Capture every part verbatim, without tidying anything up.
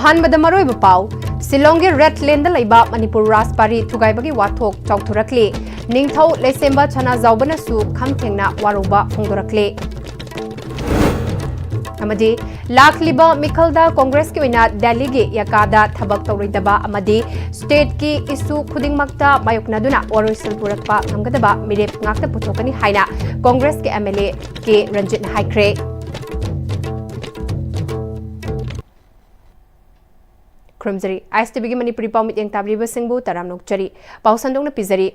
ꯑꯍꯥꯟꯕꯗ ꯃꯔꯨꯑꯣꯏꯕ ꯄꯥꯎ꯫ ꯁꯤꯂꯣꯡꯒꯤ ꯔꯦꯗ ꯂꯦꯟꯗ ꯂꯩꯕ ꯃꯅꯤꯄꯨꯔ ꯔꯥꯖꯕꯥꯔꯤ ꯊꯨꯒꯥꯏꯕꯒꯤ ꯋꯥꯊꯣꯛ ꯆꯥꯎꯊꯣꯔꯛꯂꯤ꯫ ꯅꯤꯡꯊꯧ ꯂꯩꯁꯦꯝꯕ ꯁꯅꯥꯖꯥꯎꯕꯅꯁꯨ ꯈꯝ ꯊꯦꯡꯅ ꯋꯥꯔꯧꯕ ꯐꯣꯡꯗꯣꯔꯛꯂꯤ꯫ ꯑꯃꯗꯤ ꯂꯥꯛꯂꯤꯕ ꯃꯤꯈꯜꯗ ꯀꯣꯡꯒ꯭ꯔꯦꯁꯀꯤ ꯑꯣꯏꯅ ꯗꯦꯜꯂꯤꯒꯤ ꯌꯥꯀꯥꯗ ꯊꯕꯛ ꯇꯧꯔꯣꯏꯗꯕ ꯑꯃꯗꯤ ꯁ꯭ꯇꯦꯠꯀꯤ ꯏꯁꯨ ꯈꯨꯗꯤꯡꯃꯛꯇ ꯃꯥꯌꯣꯛꯅꯗꯨꯅ ꯋꯥꯔꯣꯏꯁꯤꯟ ꯄꯨꯔꯛꯄ ꯉꯝꯒꯗꯕ ꯃꯤꯔꯦꯞ ꯉꯥꯛꯇ ꯄꯨꯊꯣꯛꯀꯅꯤ ꯍꯥꯏꯅ ꯀꯣꯡꯒ꯭ꯔꯦꯁꯀꯤ ꯑꯦꯝ ꯑꯦꯜ ꯑꯦ ꯀꯦ ꯔꯟꯖꯤꯠꯅ ꯍꯥꯏꯈ꯭ꯔꯦ꯫ ꯈꯨꯔꯨꯝꯖꯔꯤ꯫ ꯑꯥꯏ ꯑꯦꯁ ꯇꯤ ꯚꯤꯒꯤ ꯃꯅꯤꯄꯨꯔꯤ ꯄꯥꯎ ꯃꯤꯠꯌꯦꯡ ꯇꯥꯕꯤꯔꯤꯕꯁꯤꯡꯕꯨ ꯇꯔꯥꯝꯅ ꯑꯣꯛꯆꯔꯤ꯫ ꯄꯥꯎ ꯁꯟꯗꯣꯛꯅ ꯄꯤꯖꯔꯤ꯫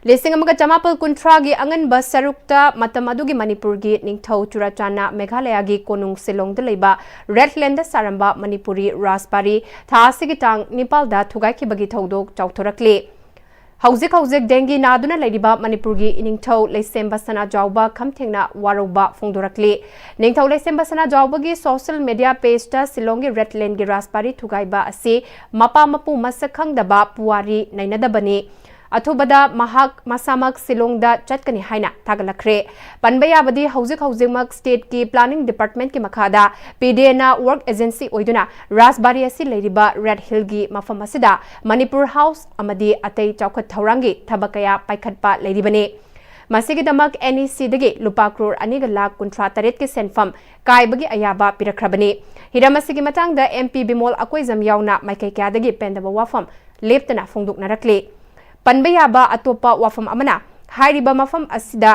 ꯂꯤꯁꯤꯡ ꯑꯃꯒ ꯆꯃꯥꯄꯜ ꯀꯨꯟꯊ꯭ꯔꯥꯒꯤ ꯑꯉꯟꯕ ꯁꯔꯨꯛꯇ ꯃꯇꯝ ꯑꯗꯨꯒꯤ ꯃꯅꯤꯄꯨꯔꯒꯤ ꯅꯤꯡꯊꯧ ꯆꯨꯔꯥꯆꯥꯟꯅ ꯃꯦꯘꯥꯂꯌꯥꯒꯤ ꯀꯣꯅꯨꯡ ꯁꯤꯂꯣꯡꯗ ꯂꯩꯕ ꯔꯦꯗ ꯂꯦꯟꯗ ꯁꯥꯔꯝꯕ ꯃꯅꯤꯄꯨꯔꯤ ꯔꯥꯖꯕꯥꯔꯤ ꯊꯥ ꯑꯁꯤꯒꯤ ꯇꯥꯡ ꯅꯤꯄꯥꯜꯗ ꯊꯨꯒꯥꯏꯈꯤꯕꯒꯤ ꯊꯧꯗꯣꯛ ꯆꯥꯎꯊꯣꯔꯛꯂꯤ꯫ ꯍꯧꯖꯤꯛ ꯍꯧꯖꯤꯛ ꯗꯦꯡꯒꯤ ꯅꯥꯗꯨꯅ ꯂꯩꯔꯤꯕ ꯃꯅꯤꯄꯨꯔꯒꯤ ꯏꯅꯤꯡꯊꯧ ꯂꯩꯁꯦꯝꯕ ꯁꯅꯥꯖꯥꯎꯕ ꯈꯝ ꯊꯦꯡꯅ ꯋꯥꯔꯧꯕ ꯐꯣꯡꯗꯣꯔꯛꯂꯤ꯫ ꯅꯤꯡꯊꯧ ꯂꯩꯁꯦꯝꯕ ꯁꯅꯥꯖꯥꯎꯕꯒꯤ ꯁꯣꯁꯤꯌꯦꯜ ꯃꯤꯗꯤꯌꯥ ꯄꯦꯖꯇ ꯁꯤꯂꯣꯡꯒꯤ ꯔꯦꯗ ꯂꯦꯟꯒꯤ ꯔꯥꯖꯕꯥꯔꯤ ꯊꯨꯒꯥꯏꯕ ꯑꯁꯤ ꯃꯄꯥ ꯃꯄꯨ ꯃꯁꯛ ꯈꯪꯗꯕ ꯄꯨꯋꯥꯔꯤ ꯅꯩꯅꯗꯕꯅꯤ꯫ ꯑꯊꯨꯕꯗ ꯃꯍꯥꯛ ꯃꯁꯥꯃꯛ ꯁꯤꯂꯣꯡꯗ ꯆꯠꯀꯅꯤ ꯍꯥꯏꯅ ꯊꯥꯒꯠꯂꯛꯈ꯭ꯔꯦ꯫ ꯄꯟꯕ ꯌꯥꯕꯗꯤ ꯍꯧꯖꯤꯛ ꯍꯧꯖꯤꯛꯃꯛ ꯁ꯭ꯇꯦꯠꯀꯤ ꯄ꯭ꯂꯥꯅꯤꯡ ꯗꯤꯄꯥꯔꯠꯃꯦꯟꯠꯀꯤ ꯃꯈꯥꯗ ꯄꯤꯗꯦꯅ ꯋꯥꯔꯛ ꯑꯦꯖꯦꯟꯁꯤ ꯑꯣꯏꯗꯨꯅ ꯔꯥꯖꯕꯥꯔꯤ ꯑꯁꯤ ꯂꯩꯔꯤꯕ ꯔꯦꯗ ꯍꯤꯜꯒꯤ ꯃꯐꯝ ꯑꯁꯤꯗ ꯃꯅꯤꯄꯨꯔ ꯍꯥꯎꯁ ꯑꯃꯗꯤ ꯑꯇꯩ ꯆꯥꯎꯈꯠ ꯊꯧꯔꯥꯡꯒꯤ ꯊꯕꯛ ꯀꯌꯥ ꯄꯥꯏꯈꯠꯄ ꯂꯩꯔꯤꯕꯅꯤ꯫ ꯃꯁꯤꯒꯤꯗꯃꯛ ꯑꯦꯟ ꯏ ꯁꯤꯗꯒꯤ ꯂꯨꯄꯥ ꯀ꯭ꯔꯣꯔ ꯑꯅꯤꯒ ꯂꯥꯈ ꯀꯨꯟꯊ꯭ꯔꯥ ꯇꯔꯦꯠꯀꯤ ꯁꯦꯟꯐꯝ ꯀꯥꯏꯕꯒꯤ ꯑꯌꯥꯕ ꯄꯤꯔꯛꯈ꯭ꯔꯕꯅꯤ꯫ ꯍꯤꯔꯝ ꯑꯁꯤꯒꯤ ꯃꯇꯥꯡꯗ ꯑꯦꯝ ꯄꯤ ꯕꯤꯃꯣꯜ ꯑꯀꯣꯏꯖꯝ ꯌꯥꯎꯅ ꯃꯥꯏꯀꯩ ꯀꯌꯥꯗꯒꯤ ꯄꯦꯟꯗꯕ ꯋꯥꯐꯝ ꯂꯦꯞꯇꯅ ꯐꯣꯡꯗꯣꯛꯅꯔꯛꯂꯤ꯫ ꯄꯟꯕ ꯌꯥꯕ ꯑꯇꯣꯞꯄ ꯋꯥꯐꯝ ꯑꯃꯅ, ꯍꯥꯏꯔꯤꯕ ꯃꯐꯝ ꯑꯁꯤꯗ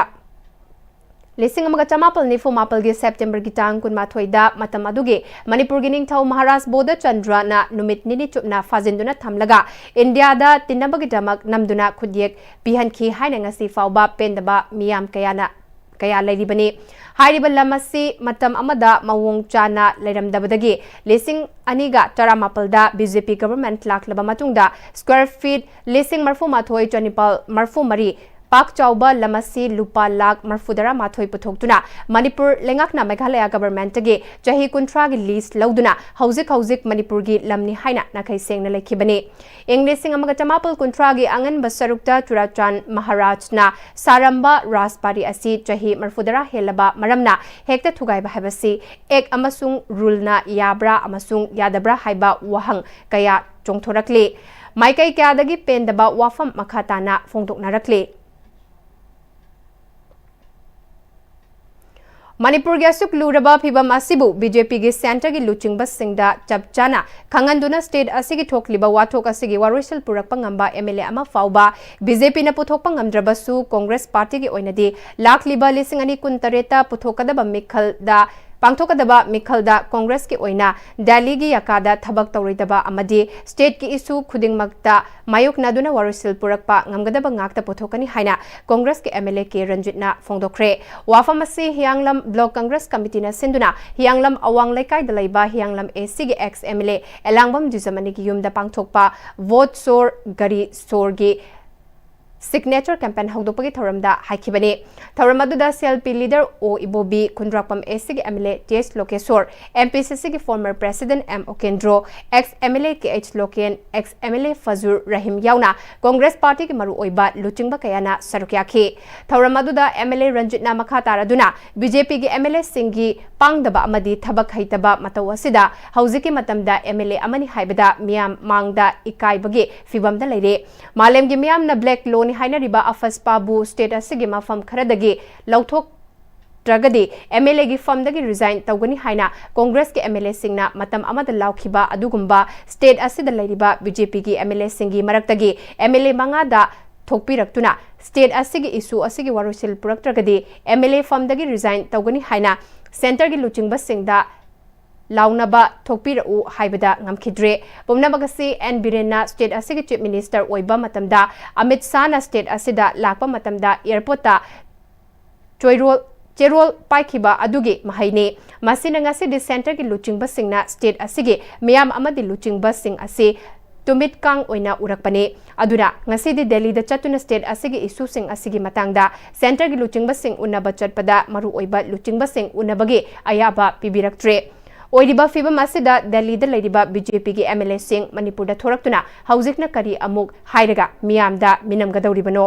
ꯂꯤꯁꯤꯡ ꯑꯃꯒ ꯆꯃꯥꯄꯜ ꯅꯤꯐꯨ ꯃꯥꯄꯜꯒꯤ ꯁꯦꯞꯇꯦꯝꯕꯔꯒꯤ ꯇꯥꯡ ꯀꯨꯟꯃꯥꯊꯣꯏꯗ ꯃꯇꯝ ꯑꯗꯨꯒꯤ ꯃꯅꯤꯄꯨꯔꯒꯤ ꯅꯤꯡꯊꯧ ꯃꯍꯥꯔꯥꯖ ꯕꯣꯙꯆꯟꯗ꯭ꯔꯅ ꯅꯨꯃꯤꯠ ꯅꯤꯅꯤ ꯆꯨꯞꯅ ꯐꯥꯖꯤꯟꯗꯨꯅ ꯊꯝꯂꯒ ꯏꯟꯗꯤꯌꯥꯗ ꯇꯤꯟꯅꯕꯒꯤꯗꯃꯛ ꯅꯝꯗꯨꯅ ꯈꯨꯠꯌꯦꯛ ꯄꯤꯍꯟꯈꯤ ꯍꯥꯏꯅ ꯉꯁꯤ ꯐꯥꯎꯕ ꯄꯦꯟꯗꯕ ꯃꯤꯌꯥꯝ ꯀꯌꯥꯅ, ꯀꯌꯥ ꯂꯩꯔꯤꯕꯅꯤ꯫ ꯍꯥꯏꯔꯤꯕ ꯂꯝ ꯑꯁꯤ ꯃꯇꯝ ꯑꯃꯗ ꯃꯑꯣꯡ ꯆꯥꯅ ꯂꯩꯔꯝꯗꯕꯗꯒꯤ ꯂꯤꯁꯤꯡ ꯑꯅꯤꯒ ꯇꯔꯥꯃꯥꯄꯜꯗ ꯕꯤ ꯖꯦ ꯄꯤ ꯒꯚꯔꯟꯃꯦꯟꯠ ꯂꯥꯛꯂꯕ ꯃꯇꯨꯡꯗ ꯁ꯭ꯀ꯭ꯋꯥꯔ ꯐꯤꯠ ꯂꯤꯁꯤꯡ ꯃꯔꯤꯐꯨ ꯃꯥꯊꯣꯏ ꯆꯅꯤꯄꯥꯜ ꯃꯔꯤꯐꯨ ꯃꯔꯤ ꯄꯥꯛ ꯆꯥꯎꯕ ꯂꯝ ꯑꯁꯤ ꯂꯨꯄꯥ ꯂꯥꯈ ꯃꯔꯐꯨꯇꯔꯥ ꯃꯥꯊꯣꯏ ꯄꯨꯊꯣꯛꯇꯨꯅ ꯃꯅꯤꯄꯨꯔ ꯂꯩꯉꯥꯛꯅ ꯃꯦꯘꯥꯂꯌꯥ ꯒꯚꯔꯟꯃꯦꯟꯠꯇꯒꯤ ꯆꯍꯤ ꯀꯨꯟꯊ꯭ꯔꯥꯒꯤ ꯂꯤꯖ ꯂꯧꯗꯨꯅ ꯍꯧꯖꯤꯛ ꯍꯧꯖꯤꯛ ꯃꯅꯤꯄꯨꯔꯒꯤ ꯂꯝꯅꯤ ꯍꯥꯏꯅ ꯅꯥꯈꯩ ꯁꯦꯡꯅ ꯂꯩꯈꯤꯕꯅꯤ꯫ ꯏꯪ ꯂꯤꯁꯤꯡ ꯑꯃꯒ ꯆꯃꯥꯄꯜ ꯀꯨꯟꯊ꯭ꯔꯥꯒꯤ ꯑꯉꯟꯕ ꯁꯔꯨꯛꯇ ꯆꯨꯔꯥꯆꯥꯟ ꯃꯍꯥꯔꯥꯖꯅ ꯁꯥꯔꯝꯕ ꯔꯥꯖꯕꯥꯔꯤ ꯑꯁꯤ ꯆꯍꯤ ꯃꯔꯐꯨꯇꯔꯥ ꯍꯦꯜꯂꯕ ꯃꯔꯝꯅ ꯍꯦꯛꯇ ꯊꯨꯒꯥꯏꯕ ꯍꯥꯏꯕꯁꯤ ꯑꯦꯛ ꯑꯃꯁꯨꯡ ꯔꯨꯜꯅ ꯌꯥꯕ꯭ꯔꯥ ꯑꯃꯁꯨꯡ ꯌꯥꯗꯕ꯭ꯔꯥ ꯍꯥꯏꯕ ꯋꯥꯍꯪ ꯀꯌꯥ ꯆꯣꯡꯊꯣꯔꯛꯂꯤ꯫ ꯃꯥꯏꯀꯩ ꯀꯌꯥꯗꯒꯤ ꯄꯦꯟꯗꯕ ꯋꯥꯐꯝ ꯃꯈꯥ ꯇꯥꯅ ꯐꯣꯡꯗꯣꯛꯅꯔꯛꯂꯤ꯫ ꯃꯅꯤꯄꯨꯔꯒꯤ ꯑꯁꯨꯛ ꯂꯨꯔꯕ ꯐꯤꯚꯝ ꯑꯁꯤꯕꯨ ꯕꯤ ꯖꯦ ꯄꯤꯒꯤ ꯁꯦꯟꯇꯔꯒꯤ ꯂꯨꯆꯤꯡꯕꯁꯤꯡꯗ ꯆꯞ ꯆꯥꯅ ꯈꯪꯍꯟꯗꯨꯅ ꯁ꯭ꯇꯦꯠ ꯑꯁꯤꯒꯤ ꯊꯣꯛꯂꯤꯕ ꯋꯥꯊꯣꯛ ꯑꯁꯤꯒꯤ ꯋꯥꯔꯣꯏꯁꯤꯜ ꯄꯨꯔꯛꯄ ꯉꯝꯕ ꯑꯦꯝ ꯑꯦꯜ ꯑꯦ ꯑꯃ ꯐꯥꯎꯕ ꯕꯤ ꯖꯦ ꯄꯤꯅ ꯄꯨꯊꯣꯛꯄ ꯉꯝꯗ꯭ꯔꯕꯁꯨ ꯀꯣꯡꯒ꯭ꯔꯦꯁ ꯄꯥꯔꯇꯤꯒꯤ ꯑꯣꯏꯅꯗꯤ ꯂꯥꯛꯂꯤꯕ ꯂꯤꯁꯤꯡ ꯑꯅꯤ ꯀꯨꯟꯇꯔꯦꯠꯇ ꯄꯨꯊꯣꯛꯀꯗꯕ ꯃꯤꯈꯜꯗ ꯄꯥꯡꯊꯣꯛꯀꯗꯕ ꯃꯤꯈꯜꯗ ꯀꯣꯡꯒ꯭ꯔꯦꯁꯀꯤ ꯑꯣꯏꯅ ꯗꯦꯜꯂꯤꯒꯤ ꯌꯥꯀꯥꯗ ꯊꯕꯛ ꯇꯧꯔꯣꯏꯗꯕ ꯑꯃꯗꯤ ꯁ꯭ꯇꯦꯠꯀꯤ ꯏꯁꯨ ꯈꯨꯗꯤꯡꯃꯛꯇ ꯃꯥꯌꯣꯛꯅꯗꯨꯅ ꯋꯥꯔꯣꯏꯁꯤꯜ ꯄꯨꯔꯛꯄ ꯉꯝꯒꯗꯕ ꯉꯥꯛꯇ ꯄꯨꯊꯣꯛꯀꯅꯤ ꯍꯥꯏꯅ ꯀꯣꯡꯒ꯭ꯔꯦꯁꯀꯤ ꯑꯦꯝ ꯑꯦꯜ ꯑꯦ ꯀꯦ ꯔꯟꯖꯤꯠꯅ ꯐꯣꯡꯗꯣꯛꯈ꯭ꯔꯦ꯫ ꯋꯥꯐꯝ ꯑꯁꯤ ꯍꯤꯌꯥꯡꯂꯝ ꯕ꯭ꯂꯣꯛ ꯀꯣꯡꯒ꯭ꯔꯦꯁ ꯀꯃꯤꯇꯤꯅ ꯁꯤꯟꯗꯨꯅ ꯍꯤꯌꯥꯡꯂꯝ ꯑꯋꯥꯡ ꯂꯩꯀꯥꯏꯗ ꯂꯩꯕ ꯍꯤꯌꯥꯡꯂꯝ ꯑꯦ ꯁꯤꯒꯤ ꯑꯦꯛꯁ ꯑꯦꯝ ꯑꯦꯜ ꯑꯦ ꯑꯦꯂꯥꯡꯕꯝ ꯖꯤꯖꯃꯅꯤꯒꯤ ꯌꯨꯝꯗ ꯄꯥꯡꯊꯣꯛꯄ ꯚꯣꯠ ꯁꯣꯔ ꯒꯥꯔꯤ ꯁꯣꯔꯒꯤ ꯁꯤꯒꯅꯦꯆꯔ ꯀꯦꯝꯄꯦꯟ ꯍꯧꯗꯣꯛꯄꯒꯤ ꯊꯧꯔꯝꯗ ꯍꯥꯏꯈꯤꯕꯅꯤ꯫ ꯊꯧꯔꯝ ꯑꯗꯨꯗ ꯁꯤ ꯑꯦꯜ ꯄꯤ ꯂꯤꯗꯔ ꯑꯣ ꯏꯕꯣꯕꯤ, ꯈꯨꯟꯗ꯭ꯔꯥꯛꯄꯝ ꯑꯦ ꯁꯤꯒꯤ M L A T H Lokeshwar, M P C ꯁꯤꯒꯤ former president M Okendro, ex M L A K H Loken, ex M L A Fajur Rahim ꯌꯥꯎꯅ ꯀꯣꯡꯒ꯭ꯔꯦꯁ ꯄꯥꯔꯇꯤꯒꯤ ꯃꯔꯨꯑꯣꯏꯕ ꯂꯨꯆꯤꯡꯕ ꯀꯌꯥꯅ ꯁꯔꯨꯛ ꯌꯥꯈꯤ꯫ ꯊꯧꯔꯝ ꯑꯗꯨꯗ ꯑꯦꯝ ꯑꯦꯜ ꯑꯦ ꯔꯟꯖꯤꯠꯅ ꯃꯈꯥ ꯇꯥꯔꯗꯨꯅ ꯕꯤ ꯖꯦ ꯄꯤꯒꯤ ꯑꯦꯝ ꯑꯦꯜ ꯑꯦꯁꯤꯡꯒꯤ ꯄꯥꯡꯗꯕ ꯑꯃꯗꯤ ꯊꯕꯛ ꯍꯩꯇꯕ ꯃꯇꯧ ꯑꯁꯤꯗ ꯍꯧꯖꯤꯛꯀꯤ ꯃꯇꯝꯗ ꯑꯦꯝ ꯑꯦꯜ ꯑꯦ ꯑꯃꯅꯤ ꯍꯥꯏꯕꯗ ꯃꯤꯌꯥꯝ ꯃꯥꯡꯗ ꯏꯀꯥꯏꯕꯒꯤ ꯐꯤꯚꯝꯗ ꯂꯩꯔꯦ꯫ ꯃꯥꯂꯦꯝꯒꯤ ꯃꯤꯌꯥꯝꯅ ꯕ꯭ꯂꯦꯛ ꯂꯣꯅꯤ ꯍꯥꯏꯅꯔꯤꯕ ꯑꯐꯁꯄꯥꯕꯨ ꯁ꯭ꯇꯦꯠ ꯑꯁꯤꯒꯤ ꯃꯐꯝ ꯈꯔꯗꯒꯤ ꯂꯧꯊꯣꯛꯇ꯭ꯔꯒꯗꯤ ꯑꯦꯝ ꯑꯦꯜ ꯑꯦꯒꯤ ꯐꯝꯗꯒꯤ ꯔꯤꯖꯥꯏꯟ ꯇꯧꯒꯅꯤ ꯍꯥꯏꯅ ꯀꯣꯡꯒ꯭ꯔꯦꯁꯀꯤ ꯑꯦꯝ ꯑꯦꯜ ꯑꯦꯁꯤꯡꯅ ꯃꯇꯝ ꯑꯃꯗ ꯂꯥꯎꯈꯤꯕ ꯑꯗꯨꯒꯨꯝꯕ ꯁ꯭ꯇꯦꯠ ꯑꯁꯤꯗ ꯂꯩꯔꯤꯕ ꯕꯤ ꯖꯦ ꯄꯤꯒꯤ ꯑꯦꯝ ꯑꯦꯜ ꯑꯦꯁꯤꯡꯒꯤ ꯃꯔꯛꯇꯒꯤ ꯑꯦꯝ ꯑꯦꯜ ꯑꯦ ꯃꯉꯥꯗ ꯊꯣꯛꯄꯤꯔꯛꯇꯨꯅ ꯁ꯭ꯇꯦꯠ ꯑꯁꯤꯒꯤ ꯏꯁꯨ ꯑꯁꯤꯒꯤ ꯋꯥꯔꯣꯏꯁꯤꯜ ꯄꯨꯔꯛꯇ꯭ꯔꯒꯗꯤ ꯑꯦꯝ ꯑꯦꯜ ꯑꯦ ꯐꯝꯗꯒꯤ ꯔꯤꯖꯥꯏꯟ ꯇꯧꯒꯅꯤ ꯍꯥꯏꯅ ꯁꯦꯟꯇꯔꯒꯤ ꯂꯨꯆꯤꯡꯕꯁꯤꯡꯗ ꯂꯥꯎꯅꯕ ꯊꯣꯛꯄꯤꯔꯛꯎ ꯍꯥꯏꯕꯗ ꯉꯝꯈꯤꯗ꯭ꯔꯦ꯫ ꯄꯨꯝꯅꯃꯛ ꯑꯁꯤ ꯑꯦꯟ ꯕꯤꯔꯦꯟꯅ ꯁ꯭ꯇꯦꯠ ꯑꯁꯤꯒꯤ ꯆꯤꯐ ꯃꯤꯅꯤꯁꯇꯔ ꯑꯣꯏꯕ ꯃꯇꯝꯗ ꯑꯃꯤꯠ ꯁꯥꯍꯅ ꯁ꯭ꯇꯦꯠ ꯑꯁꯤꯗ ꯂꯥꯛꯄ ꯃꯇꯝꯗ ꯑꯦꯌꯔꯄꯣꯔꯠꯇ ꯆꯣꯏꯔꯣꯜ, ꯆꯦꯔꯣꯜ ꯄꯥꯏꯈꯤꯕ ꯑꯗꯨꯒꯤ ꯃꯍꯩꯅꯤ꯫ ꯃꯁꯤꯅ ꯉꯁꯤꯗꯤ ꯁꯦꯟꯇꯔꯒꯤ ꯂꯨꯆꯤꯡꯕꯁꯤꯡꯅ ꯁ꯭ꯇꯦꯠ ꯑꯁꯤꯒꯤ ꯃꯤꯌꯥꯝ ꯑꯃꯗꯤ ꯂꯨꯆꯤꯡꯕꯁꯤꯡ ꯑꯁꯤ ꯇꯨꯃꯤꯠꯀꯥꯡ ꯑꯣꯏꯅ ꯎꯔꯛꯄꯅꯤ꯫ ꯑꯗꯨꯅ ꯉꯁꯤꯗꯤ ꯗꯦꯜꯂꯤꯗ ꯆꯠꯇꯨꯅ ꯁ꯭ꯇꯦꯠ ꯑꯁꯤꯒꯤ ꯏꯁꯨꯁꯤꯡ ꯑꯁꯤꯒꯤ ꯃꯇꯥꯡꯗ ꯁꯦꯟꯇꯔꯒꯤ ꯂꯨꯆꯤꯡꯕꯁꯤꯡ ꯎꯅꯕ ꯆꯠꯄꯗ ꯃꯔꯨꯑꯣꯏꯕ ꯂꯨꯆꯤꯡꯕꯁꯤꯡ ꯎꯅꯕꯒꯤ ꯑꯌꯥꯕ ꯄꯤꯕꯤꯔꯛꯇ꯭ꯔꯦ꯫ ꯑꯣꯏꯔꯤꯕ ꯐꯤꯕꯝ ꯑꯁꯤꯗ ꯗꯦꯜꯂꯤꯗ ꯂꯩꯔꯤꯕ ꯕꯤ ꯖꯦ ꯄꯤꯒꯤ ꯑꯦꯝ ꯑꯦꯜ ꯑꯦꯁꯤꯡ ꯃꯅꯤꯄꯨꯔꯗ ꯊꯣꯔꯛꯇꯨꯅ ꯍꯧꯖꯤꯛꯅ ꯀꯔꯤ ꯑꯃꯨꯛ ꯍꯥꯏꯔꯒ ꯃꯤꯌꯥꯝꯗ ꯃꯤꯅꯝꯒꯗꯧꯔꯤꯕꯅꯣ?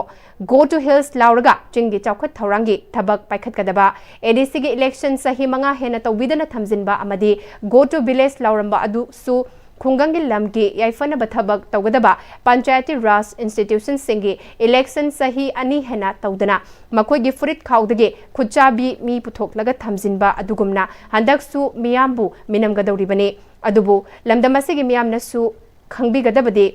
"Go to hills" ꯂꯥꯎꯔꯒ ꯆꯤꯡꯒꯤ ꯆꯥꯎꯈꯠ ꯊꯧꯔꯥꯡꯒꯤ ꯊꯕꯛ ꯄꯥꯏꯈꯠꯀꯗꯕ, ꯑꯦ ꯗꯤ ꯁꯤꯒꯤ ꯏꯂꯦꯛꯁꯟ ꯆꯍꯤ ꯃꯉꯥ ꯍꯦꯟꯅ ꯇꯧꯕꯤꯗꯅ ꯊꯝꯖꯤꯟꯕ ꯑꯃꯗꯤ "Go to village" ꯂꯥꯎꯔꯝꯕ ꯑꯗꯨꯁꯨ ꯈꯨꯡꯒꯪꯒꯤ ꯂꯝꯒꯤ ꯌꯥꯏꯐꯅꯕ ꯊꯕꯛ ꯇꯧꯒꯗꯕ ꯄꯟꯆꯥꯌꯇꯤ ꯔꯥꯖ ꯏꯟꯁꯇꯤꯇ꯭ꯌꯨꯁꯟꯁꯤꯡꯒꯤ ꯏꯂꯦꯛꯁꯟ ꯆꯍꯤ ꯑꯅꯤ ꯍꯦꯟꯅ ꯇꯧꯗꯅ ꯃꯈꯣꯏꯒꯤ ꯐꯨꯔꯤꯠ ꯈꯥꯎꯗꯒꯤ ꯈꯨꯠꯆꯥꯕꯤ ꯃꯤ ꯄꯨꯊꯣꯛꯂꯒ ꯊꯝꯖꯤꯟꯕ ꯑꯗꯨꯒꯨꯝꯅ ꯍꯟꯗꯛꯁꯨ ꯃꯤꯌꯥꯝꯕꯨ ꯃꯤꯅꯝꯒꯗꯧꯔꯤꯕꯅꯤ꯫ ꯑꯗꯨꯕꯨ ꯂꯝꯗꯝ ꯑꯁꯤꯒꯤ ꯃꯤꯌꯥꯝꯅꯁꯨ ꯈꯪꯕꯤꯒꯗꯕꯗꯤ,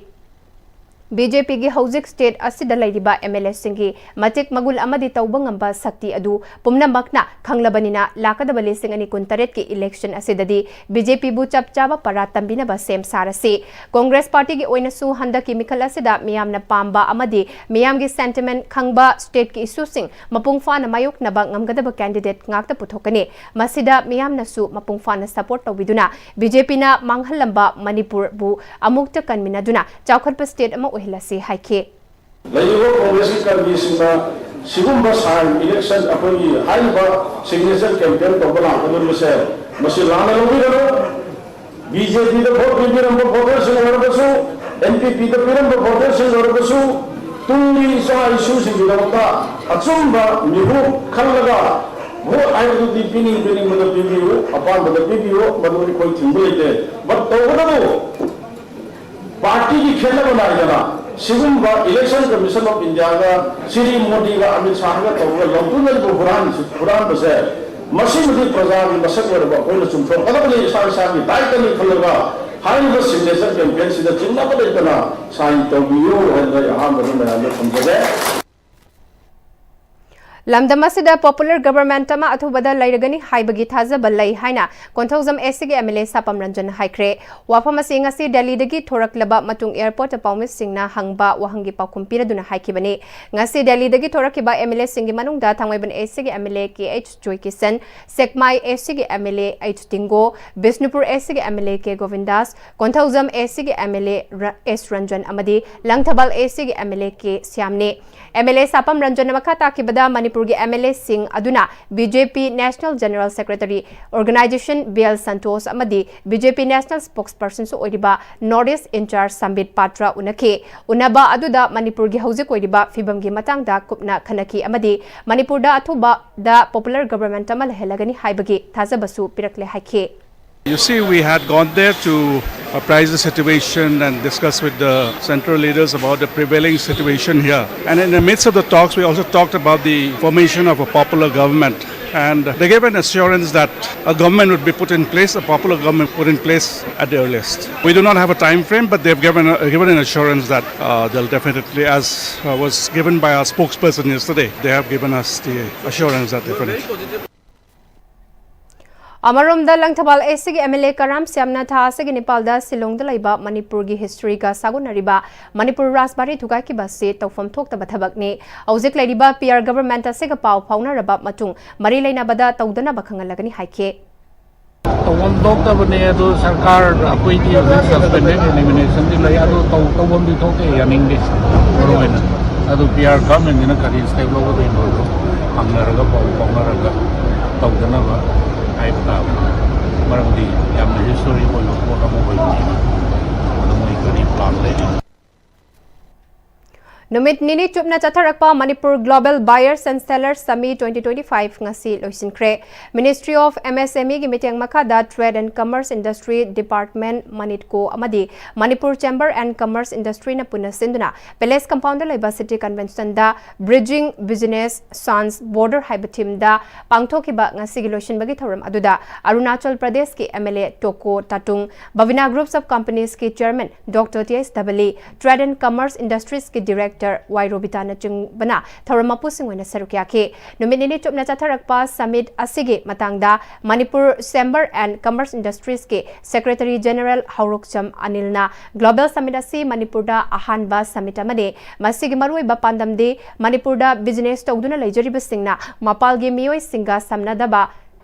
ꯕꯤ ꯖꯦ ꯄꯤꯒꯤ ꯍꯧꯖꯤꯛ ꯁ꯭ꯇꯦꯠ ꯑꯁꯤꯗ ꯂꯩꯔꯤꯕ ꯑꯦꯝ ꯑꯦꯜ ꯑꯦꯁꯤꯡꯒꯤ ꯃꯇꯤꯛ ꯃꯒꯨꯟ ꯑꯃꯗꯤ ꯇꯧꯕ ꯉꯝꯕ ꯁꯛꯇꯤ ꯑꯗꯨ ꯄꯨꯝꯅꯃꯛꯅ ꯈꯪꯂꯕꯅꯤꯅ, ꯂꯥꯛꯀꯗꯕ ꯂꯤꯁꯤꯡ ꯑꯅꯤ ꯀꯨꯟꯇꯔꯦꯠꯀꯤ ꯏꯂꯦꯛꯁꯟ ꯑꯁꯤꯗꯗꯤ ꯕꯤ ꯖꯦ ꯄꯤꯕꯨ ꯆꯞ ꯆꯥꯕ ꯄꯔꯥ ꯇꯝꯕꯤꯅꯕ ꯁꯦꯝ ꯁꯥꯔꯁꯤ꯫ ꯀꯣꯡꯒ꯭ꯔꯦꯁ ꯄꯥꯔꯇꯤꯒꯤ ꯑꯣꯏꯅꯁꯨ ꯍꯟꯗꯛꯀꯤ ꯃꯤꯈꯜ ꯑꯁꯤꯗ ꯃꯤꯌꯥꯝꯅ ꯄꯥꯝꯕ ꯑꯃꯗꯤ ꯃꯤꯌꯥꯝꯒꯤ ꯁꯦꯟꯇꯤꯃꯦꯟ ꯈꯪꯕ, ꯁ꯭ꯇꯦꯠꯀꯤ ꯏꯁꯨꯁꯤꯡ ꯃꯄꯨꯡ ꯐꯥꯅ ꯃꯥꯌꯣꯛꯅꯕ ꯉꯝꯒꯗꯕ ꯀꯦꯟꯗꯤꯗꯦꯠ ꯉꯥꯛꯇ ꯄꯨꯊꯣꯛꯀꯅꯤ꯫ ꯃꯁꯤꯗ ꯃꯤꯌꯥꯝꯅꯁꯨ ꯃꯄꯨꯡ ꯐꯥꯅ ꯁꯄꯣꯔꯠ ꯇꯧꯕꯤꯗꯨꯅ ꯕꯤ ꯖꯦ ꯄꯤꯅ ꯃꯥꯡꯍꯜꯂꯝꯕ ꯃꯅꯤꯄꯨꯔꯕꯨ ꯑꯃꯨꯛꯇ ꯀꯟꯃꯤꯟꯅꯗꯨꯅ ꯆꯥꯎꯈꯠꯄ ꯁ꯭ꯇꯦꯠ ꯑꯃ ꯑꯣꯏꯍꯜꯂꯁꯤ ꯍꯥꯏꯈꯤ꯫ ꯂꯩꯔꯤꯕ ꯀꯣꯡꯒ꯭ꯔꯦꯁꯀꯤ ꯀꯔꯃꯤꯁꯤꯡꯅ ꯁꯤꯒꯨꯝꯕ ꯁꯥꯏꯟ ꯏꯂꯦꯛꯁꯟ, ꯑꯩꯈꯣꯏꯒꯤ ꯍꯥꯏꯔꯤꯕ ꯁꯤꯒꯅꯦꯆꯔ ꯀꯦꯝꯄꯦꯟ ꯇꯧꯕ ꯂꯥꯛꯀꯗꯧꯔꯤꯕꯁꯦ, ꯃꯁꯤ ꯂꯥꯟꯅ ꯂꯧꯕꯤꯒꯅꯨ꯫ ꯕꯤ ꯖꯦ ꯄꯤꯗ ꯚꯣꯠ ꯄꯤꯕꯤꯔꯝꯕ ꯚꯣꯇꯔꯁꯤꯡ ꯑꯣꯏꯔꯕꯁꯨ, ꯑꯦꯟ ꯄꯤ ꯄꯤꯗ ꯄꯤꯔꯝꯕ ꯚꯣꯇꯔꯁꯤꯡ ꯑꯣꯏꯔꯕꯁꯨ, ꯇꯨꯡꯒꯤ ꯏꯆꯥ ꯏꯁꯨꯁꯤꯡꯒꯤꯗꯃꯛꯇ ꯑꯆꯨꯝꯕ ꯃꯤꯍꯨꯠ ꯈꯜꯂꯒ ꯚꯣꯠ ꯍꯥꯏꯕꯗꯨꯗꯤ ꯄꯤꯅꯤꯡ ꯄꯤꯅꯤꯡꯕꯗ ꯄꯤꯕꯤꯌꯨ, ꯑꯄꯥꯝꯕꯗ ꯄꯤꯕꯤꯌꯨ, ꯃꯗꯨ ꯑꯩꯈꯣꯏ ꯊꯤꯡꯕ ꯂꯩꯇꯦ꯫ ꯚꯣꯠ ꯇꯧꯕꯇꯕꯨ ꯄꯥꯔꯇꯤꯒꯤ ꯈꯦꯠꯅꯕ ꯅꯥꯏꯗꯅ ꯁꯤꯒꯨꯝꯕ Election Commission of Indiaꯒ Shri ꯃꯣꯗꯤꯒ Amit ꯁꯥꯍꯒ ꯇꯧꯔꯒ ꯂꯧꯗꯨꯅ ꯂꯩꯕ ꯍꯨꯔꯥꯟ-, ꯍꯨꯔꯥꯟꯕꯁꯦ, ꯃꯁꯤꯃꯗꯤ ꯄ꯭ꯔꯖꯥꯒꯤ ꯃꯁꯛ ꯑꯣꯏꯔꯕ ꯑꯩꯈꯣꯏꯅ ꯆꯨꯝꯊꯣꯛꯀꯗꯕꯅꯤ, ꯏꯁꯥ ꯏꯁꯥꯒꯤ ꯗꯥꯏꯇꯅꯤ ꯈꯜꯂꯒ ꯍꯥꯏꯔꯤꯕ ꯁꯤꯒꯅꯦꯆꯔ ꯀꯦꯝꯄꯦꯟꯁꯤꯗ ꯆꯤꯡꯅꯕ ꯂꯩꯇꯅ ꯁꯥꯏꯟ ꯇꯧꯕꯤꯌꯨ ꯍꯥꯏꯅ ꯑꯩ ꯑꯍꯥꯟꯕꯗ ꯃꯌꯥꯝꯗ ꯊꯝꯖꯒꯦ꯫ ꯂꯝꯗꯝ ꯑꯁꯤꯗ popular government ꯑꯃ ꯑꯊꯨꯕꯗ ꯂꯩꯔꯒꯅꯤ ꯍꯥꯏꯕꯒꯤ ꯊꯥꯖꯕ ꯂꯩ ꯍꯥꯏꯅ ꯀꯣꯟꯊꯧꯖꯝ AC ꯒꯤ MLA ꯁꯥꯄꯝ ꯔꯟꯖꯟꯅ ꯍꯥꯏꯈ꯭ꯔꯦ꯫ ꯋꯥꯐꯝ ꯑꯁꯤ ꯉꯁꯤ ꯗꯦꯜꯂꯤꯗꯒꯤ ꯊꯣꯔꯛꯂꯕ ꯃꯇꯨꯡ airport ꯇ ꯄꯥꯎꯃꯤꯁꯤꯡꯅ ꯍꯪꯕ ꯋꯥꯍꯪꯒꯤ ꯄꯥꯎꯈꯨꯝ ꯄꯤꯔꯗꯨꯅ ꯍꯥꯏꯈꯤꯕꯅꯤ꯫ ꯉꯁꯤ ꯗꯦꯜꯂꯤꯗꯒꯤ ꯊꯣꯔꯛꯈꯤꯕ MLA ꯁꯤꯡꯒꯤ ꯃꯅꯨꯡꯗ ꯊꯥꯡꯃꯩꯕꯟ AC ꯒꯤ MLA KH ꯖꯣꯏꯀꯤꯁꯟ, ꯁꯦꯛꯃꯥꯏ AC ꯒꯤ MLA H ꯇꯤꯡꯒꯣ, ꯕꯤꯁꯅꯨꯄꯨꯔ AC ꯒꯤ MLA K ꯒꯣꯕꯤꯟꯗꯥꯁ, ꯀꯣꯟꯊꯧꯖꯝ AC ꯒꯤ MLA ꯔ-, S ꯔꯟꯖꯟ ꯑꯃꯗꯤ ꯂꯪꯊꯕꯥꯜ AC ꯒꯤ MLA K ꯁ꯭ꯌꯥꯝꯅꯤ꯫ MLA ꯁꯥꯄꯝ ꯔꯟꯖꯟꯅ ꯃꯈꯥ ꯇꯥꯈꯤꯕꯗ ꯃꯅꯤꯄꯨꯔꯒꯤ MLA ꯁꯤꯡ ꯑꯗꯨꯅ BJP National General Secretary Organization B L Santosh ꯑꯃꯗꯤ BJP National Spokesperson ꯁꯨ ꯑꯣꯏꯔꯤꯕ North East in charge ꯁꯝꯕꯤꯠ ꯄꯥꯇ꯭ꯔ ꯎꯅꯈꯤ꯫ ꯎꯅꯕ ꯑꯗꯨꯗ ꯃꯅꯤꯄꯨꯔꯒꯤ ꯍꯧꯖꯤꯛ ꯑꯣꯏꯔꯤꯕ ꯐꯤꯕꯝꯒꯤ ꯃꯇꯥꯡꯗ ꯀꯨꯞꯅ ꯈꯟꯅꯈꯤ ꯑꯃꯗꯤ ꯃꯅꯤꯄꯨꯔꯗ ꯑꯊꯨꯕꯗ popular government ꯑꯃ ꯂꯩꯍꯜꯂꯒꯅꯤ ꯍꯥꯏꯕꯒꯤ ꯊꯥꯖꯕꯁꯨ ꯄꯤꯔꯛꯂꯦ ꯍꯥꯏꯈꯤ꯫ You see, we had gone there to apprise the situation and discuss with the central leaders about the prevailing situation here. And in the midst of the talks, we also talked about the formation of a popular government. And they gave an assurance that a government would be put in place, a popular government put in place at the earliest. We do not have a time frame, but they've given, a, given an assurance that uh, they'll definitely, as uh, was given by our spokesperson yesterday, they have given us the assurance that they're finished. ꯑꯃꯔꯣꯝꯗ, Langthabal AC ꯒꯤ MLA ꯀꯔꯥꯝ ꯁ꯭ꯌꯥꯝꯅ ꯊꯥ ꯑꯁꯤꯒꯤ ꯅꯤꯄꯥꯜꯗ ꯁꯤꯂꯣꯡꯗ ꯂꯩꯕ ꯃꯅꯤꯄꯨꯔꯒꯤ history ꯒ ꯁꯥꯒꯣꯟꯅꯔꯤꯕ ꯃꯅꯤꯄꯨꯔ ꯔꯥꯖꯕꯥꯔꯤ ꯊꯨꯒꯥꯏꯈꯤꯕ ꯑꯁꯤ ꯇꯧꯐꯝ ꯊꯣꯛꯇꯕ ꯊꯕꯛꯅꯤ꯫ ꯍꯧꯖꯤꯛ ꯂꯩꯔꯤꯕ PR government ꯑꯁꯤꯒ ꯄꯥꯎ ꯐꯥꯎꯅꯔꯕ ꯃꯇꯨꯡ ꯃꯔꯤ ꯂꯩꯅꯕꯗ ꯇꯧꯗꯅꯕ ꯈꯪꯍꯜꯂꯒꯅꯤ ꯍꯥꯏꯈꯤ꯫ ꯇꯧꯐꯝ ꯊꯣꯛꯇꯕꯅꯦ ꯑꯗꯨ ꯁꯔꯀꯥꯔ ꯑꯩꯈꯣꯏꯗꯤ ꯍꯧꯖꯤꯛ suspended animation ꯗꯤ ꯂꯩ ꯑꯗꯨ ꯇꯧ-, ꯇꯧꯐꯝꯗꯤ ꯊꯣꯛꯇꯦ, ꯌꯥꯅꯤꯡꯗꯦ ꯃꯔꯨ ꯑꯣꯏꯅ꯫ ꯑꯗꯨ PR government ꯁꯤꯅ ꯀꯔꯤ step ꯂꯧꯒꯗꯣꯏꯅꯣ ꯑꯗꯨ ꯍꯪꯅꯔꯒ ꯄꯥꯎ ꯐꯥꯎꯅꯔꯒ ꯇꯧꯗꯅꯕ ꯍꯥꯏꯕ ꯇꯥꯕꯅꯤ꯫ ꯃꯔꯝꯗꯤ ꯌꯥꯝꯅ historic ꯑꯣꯏꯕ ꯄꯣꯠ ꯑꯃ ꯑꯣꯏꯕꯅꯤꯅ꯫ ꯑꯗꯨ ꯃꯣꯏ ꯀꯔꯤ plan ꯂꯩꯔꯤ? ꯅꯨꯃꯤꯠ ꯅꯤꯅꯤ ꯆꯨꯞꯅ ꯆꯠꯊꯔꯛꯄ Manipur Global Buyers and Sellers Summit twenty twenty-five ꯉꯁꯤ ꯂꯣꯏꯁꯤꯟꯈ꯭ꯔꯦ꯫ Ministry of MSME ꯒꯤ ꯃꯤꯠꯌꯦꯡ ꯃꯈꯥꯗ Trade and Commerce Industry Department, ꯃꯅꯤꯠꯀꯣ ꯑꯃꯗꯤ Manipur Chamber and Commerce Industry ꯅ ꯄꯨꯟꯅ ꯁꯤꯟꯗꯨꯅ Palace Compound ꯗ ꯂꯩꯕ City Convention ꯗ Bridging Business Sans Border ꯍꯥꯏꯕ theme ꯗ ꯄꯥꯡꯊꯣꯛꯈꯤꯕ ꯉꯁꯤꯒꯤ ꯂꯣꯏꯁꯤꯟꯕꯒꯤ ꯊꯧꯔꯝ ꯑꯗꯨꯗ ꯑꯔꯨꯅꯥꯆꯜ ꯄ꯭ꯔꯗꯦꯁꯀꯤ MLA ꯇꯣꯀꯣ ꯇꯥꯇꯨꯡ, Bhavina Groups of Companies ꯀꯤ Chairman Doctor T S ꯗꯕꯂꯤ, Trade and Commerce Industries ꯀꯤ Director ꯋꯥꯏ ꯔꯣꯕꯤꯇꯥꯅꯆꯤꯡꯕꯅ ꯊꯧꯔꯝ ꯃꯄꯨꯁꯤꯡ ꯑꯣꯏꯅ ꯁꯔꯨꯛ ꯌꯥꯈꯤ꯫ ꯅꯨꯃꯤꯠ ꯅꯤꯅꯤ ꯆꯨꯞꯅ ꯆꯠꯊꯔꯛꯄ summit ꯑꯁꯤꯒꯤ ꯃꯇꯥꯡꯗ Manipur Chamber and Commerce Industries ꯀꯤ Secretary General ꯍꯧꯔꯣꯛꯆꯝ ꯑꯅꯤꯜꯅ Global Summit ꯑꯁꯤ ꯃꯅꯤꯄꯨꯔꯗ ꯑꯍꯥꯟꯕ summit ꯑꯃꯅꯤ꯫ ꯃꯁꯤꯒꯤ ꯃꯔꯨꯑꯣꯏꯕ ꯄꯥꯟꯗꯝꯗꯤ ꯃꯅꯤꯄꯨꯔꯗ business ꯇꯧꯗꯨꯅ ꯂꯩꯖꯔꯤꯕꯁꯤꯡꯅ ꯃꯄꯥꯜꯒꯤ ꯃꯤꯑꯣꯏꯁꯤꯡꯒ ꯁꯝꯅꯗꯕ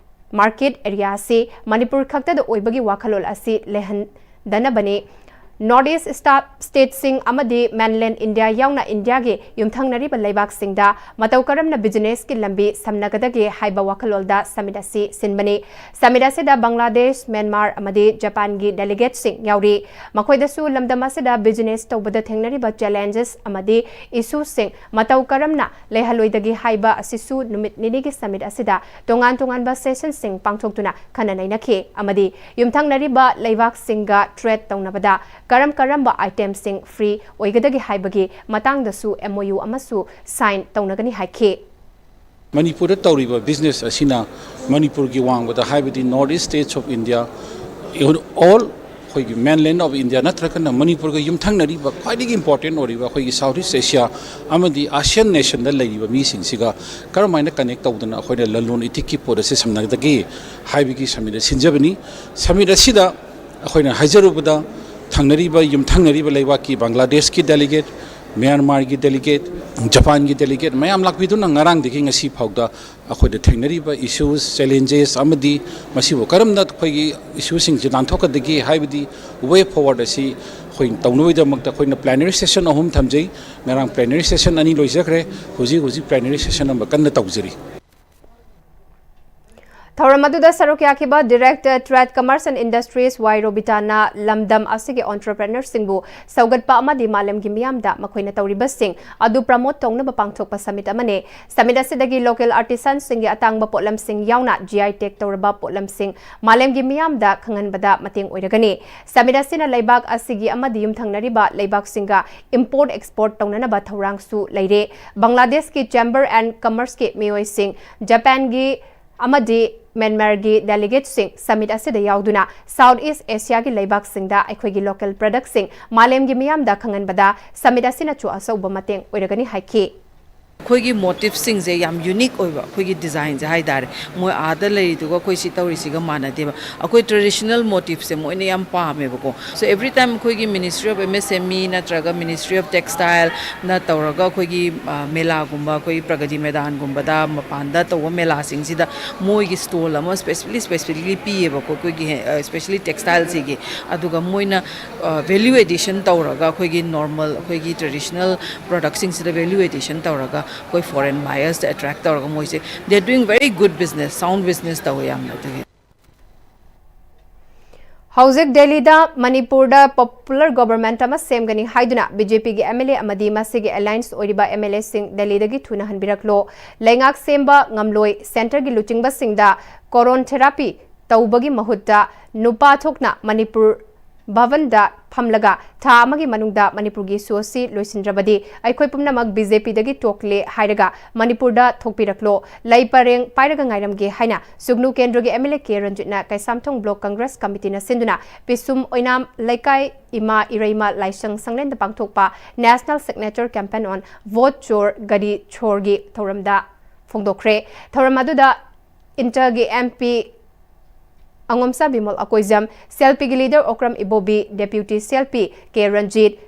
market area ꯑꯁꯤ ꯃꯅꯤꯄꯨꯔ ꯈꯛꯇꯗ ꯑꯣꯏꯕꯒꯤ ꯋꯥꯈꯜꯂꯣꯟ ꯑꯁꯤ ꯂꯩꯍꯟꯗꯅꯕꯅꯤ꯫ North East sta-, stateꯁꯤꯡ ꯑꯃꯗꯤ mainland India ꯌꯥꯎꯅ ꯏꯟꯗꯤꯌꯥꯒꯤ ꯌꯨꯝꯊꯪꯅꯔꯤꯕ ꯂꯩꯕꯥꯛꯁꯤꯡꯗ ꯃꯇꯧ ꯀꯔꯝꯅ businessꯀꯤ ꯂꯝꯕꯤ ꯁꯝꯅꯒꯗꯒꯦ ꯍꯥꯏꯕ ꯋꯥꯈꯜꯂꯣꯟꯗ summit ꯑꯁꯤ ꯁꯤꯟꯕꯅꯤ꯫ Summit ꯑꯁꯤꯗ ꯕꯪꯒ꯭ꯂꯥꯗꯦꯁ, ꯃ꯭ꯌꯥꯟꯃꯥꯔ ꯑꯃꯗꯤ ꯖꯄꯥꯟꯒꯤ delegateꯁꯤꯡ ꯌꯥꯎꯔꯤ꯫ ꯃꯈꯣꯏꯗꯁꯨ ꯂꯝꯗꯝ ꯑꯁꯤꯗ business ꯇꯧꯕꯗ ꯊꯦꯡꯅꯔꯤꯕ challenges ꯑꯃꯗꯤ issueꯁꯤꯡ ꯃꯇꯧ ꯀꯔꯝꯅ ꯂꯩꯍꯜꯂꯣꯏꯗꯒꯦ ꯍꯥꯏꯕ ꯑꯁꯤꯁꯨ ꯅꯨꯃꯤꯠ ꯅꯤꯅꯤꯒꯤ summit ꯑꯁꯤꯗ ꯇꯣꯉꯥꯟ ꯇꯣꯉꯥꯟꯕ sessionꯁꯤꯡ ꯄꯥꯡꯊꯣꯛꯇꯨꯅ ꯈꯟꯅ ꯅꯩꯅꯈꯤ ꯑꯃꯗꯤ ꯌꯨꯝꯊꯪꯅꯔꯤꯕ ꯂꯩꯕꯥꯛꯁꯤꯡꯒ trade ꯇꯧꯅꯕꯗ ꯀꯔꯝ ꯀꯔꯝꯕ itemꯁꯤꯡ free ꯑꯣꯏꯒꯗꯒꯦ ꯍꯥꯏꯕꯒꯤ ꯃꯇꯥꯡꯗꯁꯨ MOU ꯑꯃꯁꯨ sign ꯇꯧꯅꯒꯅꯤ ꯍꯥꯏꯈꯤ꯫ ꯃꯅꯤꯄꯨꯔꯗ ꯇꯧꯔꯤꯕ business ꯑꯁꯤꯅ ꯃꯅꯤꯄꯨꯔꯒꯤ ꯋꯥꯡꯃꯗ, ꯍꯥꯏꯕꯗꯤ North East States of India, all ꯑꯩꯈꯣꯏꯒꯤ mainland of India ꯅꯠꯇ꯭ꯔꯒꯅ ꯃꯅꯤꯄꯨꯔꯒ ꯌꯨꯝꯊꯪꯅꯔꯤꯕ ꯈ꯭ꯋꯥꯏꯗꯒꯤ important ꯑꯣꯏꯔꯤꯕ ꯑꯩꯈꯣꯏꯒꯤ South East Asia ꯑꯃꯗꯤ ASEAN nationꯗ ꯂꯩꯔꯤꯕ ꯃꯤꯁꯤꯡꯁꯤꯒ ꯀꯔꯝꯍꯥꯏꯅ connect ꯇꯧꯗꯅ ꯑꯩꯈꯣꯏꯅ ꯂꯂꯣꯟ ꯏꯇꯤꯛꯀꯤ ꯄꯣꯠ ꯑꯁꯤ ꯁꯝꯅꯒꯗꯒꯦ ꯍꯥꯏꯕꯒꯤ summit ꯑꯁꯤ ꯁꯤꯟꯖꯕꯅꯤ꯫ Summit ꯑꯁꯤꯗ ꯑꯩꯈꯣꯏꯅ ꯍꯥꯏꯖꯔꯨꯕꯗ ꯊꯪꯅꯔꯤꯕ, ꯌꯨꯝꯊꯪꯅꯔꯤꯕ ꯂꯩꯕꯥꯛꯀꯤ ꯕꯪꯒ꯭ꯂꯥꯗꯦꯁꯀꯤ delegate, ꯃ꯭ꯌꯥꯟꯃꯥꯔꯒꯤ delegate, ꯖꯄꯥꯟꯒꯤ delegate ꯃꯌꯥꯝ ꯂꯥꯛꯄꯤꯗꯨꯅ ꯉꯔꯥꯡꯗꯒꯤ ꯉꯁꯤ ꯐꯥꯎꯗ ꯑꯩꯈꯣꯏꯗ ꯊꯦꯡꯅꯔꯤꯕ issues, challenges ꯑꯃꯗꯤ ꯃꯁꯤꯕꯨ ꯀꯔꯝꯅ ꯑꯩꯈꯣꯏꯒꯤ issueꯁꯤꯡꯁꯤ ꯅꯥꯟꯊꯣꯛꯀꯗꯒꯦ ꯍꯥꯏꯕꯗꯤ way forward ꯑꯁꯤ ꯑꯩꯈꯣꯏ ꯇꯧꯅꯕꯒꯤꯗꯃꯛꯇ ꯑꯩꯈꯣꯏꯅ plenary session ꯑꯍꯨꯝ ꯊꯝꯖꯩ꯫ ꯉꯔꯥꯡ plenary session ꯑꯅꯤ ꯂꯣꯏꯖꯈ꯭ꯔꯦ꯫ ꯍꯧꯖꯤꯛ ꯍꯧꯖꯤꯛ plenary session ꯑꯃ ꯀꯟꯅ ꯇꯧꯖꯔꯤ꯫ ꯊꯧꯔꯝ ꯑꯗꯨꯗ ꯁꯔꯨꯛ ꯌꯥꯈꯤꯕ Director Trade, Commerce and Industries ꯋꯥꯏ ꯔꯣꯕꯤꯇꯥꯅ ꯂꯝꯗꯝ ꯑꯁꯤꯒꯤ entrepreneurꯁꯤꯡꯕꯨ ꯁꯧꯒꯠꯄ ꯑꯃꯗꯤ ꯃꯥꯂꯦꯝꯒꯤ ꯃꯤꯌꯥꯝꯗ ꯃꯈꯣꯏꯅ ꯇꯧꯔꯤꯕꯁꯤꯡ ꯑꯗꯨ promote ꯇꯧꯅꯕ ꯄꯥꯡꯊꯣꯛꯄ summit ꯑꯃꯅꯤ꯫ Summit ꯑꯁꯤꯗꯒꯤ local artisanꯁꯤꯡꯒꯤ ꯑꯇꯥꯡꯕ ꯄꯣꯠꯂꯝꯁꯤꯡ ꯌꯥꯎꯅ G I tag ꯇꯧꯔꯕ ꯄꯣꯠꯂꯝꯁꯤꯡ ꯃꯥꯂꯦꯝꯒꯤ ꯃꯤꯌꯥꯝꯗ ꯈꯪꯍꯟꯕꯗ ꯃꯇꯦꯡ ꯑꯣꯏꯔꯒꯅꯤ꯫ Summit ꯑꯁꯤꯅ ꯂꯩꯕꯥꯛ ꯑꯁꯤꯒꯤ ꯑꯃꯗꯤ ꯌꯨꯝꯊꯪꯅꯔꯤꯕ ꯂꯩꯕꯥꯛꯁꯤꯡꯒ import export ꯇꯧꯅꯅꯕ ꯊꯧꯔꯥꯡꯁꯨ ꯂꯩꯔꯦ꯫ ꯕꯪꯒ꯭ꯂꯥꯗꯦꯁꯀꯤ Chamber and Commerceꯀꯤ ꯃꯤꯑꯣꯏꯁꯤꯡ, ꯖꯄꯥꯟꯒꯤ ꯑꯃꯗꯤ ꯃ꯭ꯌꯥꯟꯃꯥꯔꯒꯤ delegateꯁꯤꯡ summit ꯑꯁꯤꯗ ꯌꯥꯎꯗꯨꯅ South East Asiaꯒꯤ ꯂꯩꯕꯥꯛꯁꯤꯡꯗ ꯑꯩꯈꯣꯏꯒꯤ local productꯁꯤꯡ ꯃꯥꯂꯦꯝꯒꯤ ꯃꯤꯌꯥꯝꯗ ꯈꯪꯍꯟꯕꯗ summit ꯑꯁꯤꯅꯁꯨ ꯑꯆꯧꯕ ꯃꯇꯦꯡ ꯑꯣꯏꯔꯒꯅꯤ ꯍꯥꯏꯈꯤ꯫ ꯑꯩꯈꯣꯏꯒꯤ motifsꯁꯤꯡꯁꯦ ꯌꯥꯝ unique ꯑꯣꯏꯕ, ꯑꯩꯈꯣꯏꯒꯤ designꯁꯦ ꯍꯥꯏ ꯇꯥꯔꯦ, ꯃꯣꯏ ꯑꯥꯗ ꯂꯩꯔꯤꯗꯨꯒ ꯑꯩꯈꯣꯏ ꯁꯤ ꯇꯧꯔꯤꯁꯤꯒ ꯃꯥꯟꯅꯗꯦꯕ꯫ ꯑꯩꯈꯣꯏ traditional motifꯁꯦ ꯃꯣꯏꯅ ꯌꯥꯝ ꯄꯥꯝꯃꯦꯕꯀꯣ꯫ So every time ꯑꯩꯈꯣꯏꯒꯤ Ministry of MSME ꯅꯠꯇ꯭ꯔꯒ Ministry of Textileꯅ ꯇꯧꯔꯒ ꯑꯩꯈꯣꯏꯒꯤ ꯃꯦꯂꯥꯒꯨꯝꯕ, ꯑꯩꯈꯣꯏꯒꯤ ꯄ꯭ꯔꯒꯇꯤ ꯃꯩꯗꯥꯟꯒꯨꯝꯕꯗ ꯃꯄꯥꯟꯗ ꯇꯧꯕ ꯃꯦꯂꯥꯁꯤꯡꯁꯤꯗ ꯃꯣꯏꯒꯤ stall ꯑꯃ specially specifically ꯄꯤꯌꯦꯕꯀꯣ, ꯑꯩꯈꯣꯏꯒꯤ especially textileꯁꯤꯒꯤ꯫ ꯑꯗꯨꯒ ꯃꯣꯏꯅ value addition ꯇꯧꯔꯒ ꯑꯩꯈꯣꯏꯒꯤ normal, ꯑꯩꯈꯣꯏꯒꯤ traditional productꯁꯤꯡꯁꯤꯗ value addition ꯇꯧꯔꯒ ꯑꯩꯈꯣꯏ foreign buyersꯇ attract ꯇꯧꯔꯒ ꯃꯣꯏꯁꯦ, they are doing very good business, sound business ꯇꯧꯋꯦ ꯌꯥꯝꯅ꯫ ꯑꯗꯨꯒꯤ ꯍꯧꯖꯤꯛ ꯗꯦꯜꯂꯤꯗ ꯃꯅꯤꯄꯨꯔꯗ popular government ꯑꯃ ꯁꯦꯝꯒꯅꯤ ꯍꯥꯏꯗꯨꯅ BJPꯒꯤ MLA ꯑꯃꯗꯤ ꯃꯁꯤꯒꯤ alliance ꯑꯣꯏꯔꯤꯕ MLAꯁꯤꯡ ꯗꯦꯜꯂꯤꯗꯒꯤ ꯊꯨꯅ ꯍꯟꯕꯤꯔꯛꯂꯣ, ꯂꯩꯉꯥꯛ ꯁꯦꯝꯕ ꯉꯝꯂꯣꯏ, centreꯒꯤ ꯂꯨꯆꯤꯡꯕꯁꯤꯡꯗ coron therapy ꯇꯧꯕꯒꯤ ꯃꯍꯨꯠꯇ ꯅꯨꯄꯥ ꯊꯣꯛꯅ ꯃꯅꯤꯄꯨꯔ ꯚꯕꯟꯗ ꯐꯝꯂꯒ ꯊꯥ ꯑꯃꯒꯤ ꯃꯅꯨꯡꯗ ꯃꯅꯤꯄꯨꯔꯒꯤ issue ꯑꯁꯤ ꯂꯣꯏꯁꯤꯟꯗ꯭ꯔꯕꯗꯤ ꯑꯩꯈꯣꯏ ꯄꯨꯝꯅꯃꯛ BJPꯗꯒꯤ ꯇꯣꯛꯂꯦ ꯍꯥꯏꯔꯒ ꯃꯅꯤꯄꯨꯔꯗ ꯊꯣꯛꯄꯤꯔꯛꯂꯣ, ꯂꯩ ꯄꯔꯦꯡ ꯄꯥꯏꯔꯒ ꯉꯥꯏꯔꯝꯒꯦ ꯍꯥꯏꯅ ꯁꯨꯒꯅꯨ ꯀꯦꯟꯗ꯭ꯔꯒꯤ MLA ꯀꯦ ꯔꯟꯖꯤꯠꯅ ꯀꯩꯁꯥꯝꯊꯣꯡ block Congress committeeꯅ ꯁꯤꯟꯗꯨꯅ ꯄꯤꯁꯨꯝ ꯑꯣꯏꯅꯥꯝ ꯂꯩꯀꯥꯏ ꯏꯃꯥ ꯏꯔꯩꯃ ꯂꯥꯏꯁꯪ ꯁꯪꯂꯦꯟꯗ ꯄꯥꯡꯊꯣꯛꯄ National Signature Campaign on Vote Chor Gadi Chorꯒꯤ ꯊꯧꯔꯝꯗ ꯐꯣꯡꯗꯣꯛꯈ꯭ꯔꯦ꯫ ꯊꯧꯔꯝ ꯑꯗꯨꯗ ꯏꯟꯇꯔꯒꯤ MP ꯑꯉꯣꯝꯆꯥ ꯕꯤꯃꯣꯜ ꯑꯀꯣꯏꯖꯝ, CLPꯒꯤ leader Okram Ibobi, Deputy CLP K Ranjit,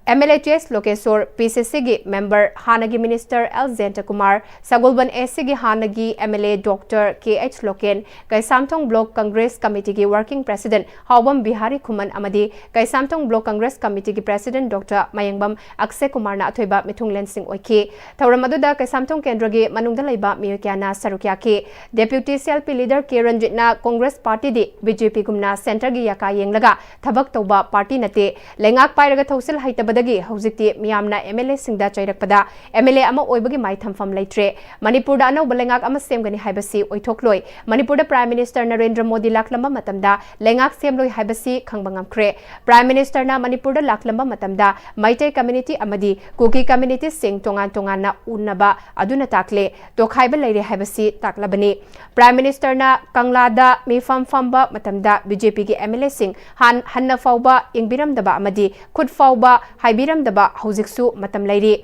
MLA T S Lokeshwar, PCCꯒꯤ member ꯍꯥꯟꯅꯒꯤ minister ꯑꯦꯜ ꯖꯌꯟꯇꯀꯨꯃꯥꯔ, ꯁꯒꯣꯜꯕꯟ ACꯒꯤ ꯍꯥꯟꯅꯒꯤ MLA Doctor K H Loken, Keishamthong block Congress committeeꯒꯤ working president ꯍꯥꯎꯕꯝ ꯕꯤꯍꯥꯔꯤ ꯈꯨꯃꯟ ꯑꯃꯗꯤ Keishamthong block Congress committeeꯒꯤ president Doctor ꯃꯌꯦꯡꯕꯝ ꯑꯛꯁꯦ ꯀꯨꯃꯥꯔꯅ ꯑꯊꯣꯏꯕ ꯃꯤꯊꯨꯡꯂꯦꯟꯁꯤꯡ ꯑꯣꯏꯈꯤ꯫ ꯊꯧꯔꯝ ꯑꯗꯨꯗ ꯀꯩꯁꯥꯝꯊꯣꯡ ꯀꯦꯟꯗ꯭ꯔꯒꯤ ꯃꯅꯨꯡꯗ ꯂꯩꯕ ꯃꯤꯑꯣꯏ ꯀꯌꯥꯅ ꯁꯔꯨꯛ ꯌꯥꯈꯤ꯫ Deputy CLP leader ꯀꯦ ꯔꯟꯖꯤꯠꯅ Congress partyꯗꯤ BJPꯒꯨꯝꯅ centreꯒꯤ ꯌꯥꯀꯥ ꯌꯦꯡꯂꯒ ꯊꯕꯛ ꯇꯧꯕ party ꯅꯠꯇꯦ, ꯂꯩꯉꯥꯛ ꯄꯥꯏꯔꯒ ꯊꯧꯁꯤꯜ ꯍꯩꯇꯕ ꯗꯒꯤ ꯍꯧꯖꯤꯛꯇꯤ ꯃꯤꯌꯥꯝꯅ MLAꯁꯤꯡꯗ ꯆꯩꯔꯛꯄꯗ MLA ꯑꯃ ꯑꯣꯏꯕꯒꯤ ꯃꯥꯏ ꯊꯝꯐꯝ ꯂꯩꯇ꯭ꯔꯦ꯫ ꯃꯅꯤꯄꯨꯔꯗ ꯑꯅꯧꯕ ꯂꯩꯉꯥꯛ ꯑꯃ ꯁꯦꯝꯒꯅꯤ ꯍꯥꯏꯕꯁꯤ ꯑꯣꯏꯊꯣꯛꯂꯣꯏ꯫ ꯃꯅꯤꯄꯨꯔꯗ Prime Minister ꯅꯔꯦꯟꯗ꯭ꯔ ꯃꯣꯗꯤ ꯂꯥꯛꯂꯝꯕ ꯃꯇꯝꯗ ꯂꯩꯉꯥꯛ ꯁꯦꯝꯂꯣꯏ ꯍꯥꯏꯕꯁꯤ ꯈꯪꯕ ꯉꯝꯈ꯭ꯔꯦ꯫ Prime Minister ꯅ ꯃꯅꯤꯄꯨꯔꯗ ꯂꯥꯛꯂꯝꯕ ꯃꯇꯝꯗ ꯃꯩꯇꯩ community ꯑꯃꯗꯤ ꯀꯨꯀꯤ communityꯁꯤꯡ ꯇꯣꯉꯥꯟ ꯇꯣꯉꯥꯟꯅ ꯎꯅꯕ ꯑꯗꯨꯅ ꯇꯥꯛꯂꯦ꯫ ꯇꯣꯈꯥꯏꯕ ꯂꯩꯔꯦ ꯍꯥꯏꯕꯁꯤ ꯇꯥꯛꯂꯕꯅꯤ꯫ Prime Minister ꯅ ꯀꯪꯂꯥꯗ ꯃꯤꯐꯝ ꯐꯝꯕ ꯃꯇꯝꯗ BJPꯒꯤ MLAꯁꯤꯡ ꯍꯥꯟ-, ꯍꯟꯅ ꯐꯥꯎꯕ ꯌꯦꯡꯕꯤꯔꯝꯗꯕ ꯑꯃꯗꯤ ꯈꯨꯠ ꯐꯥꯎꯕ ꯍꯥꯏꯕꯤꯔꯝꯗꯕ ꯍꯧꯖꯤꯛꯁꯨ ꯃꯇꯝ ꯂꯩꯔꯤ꯫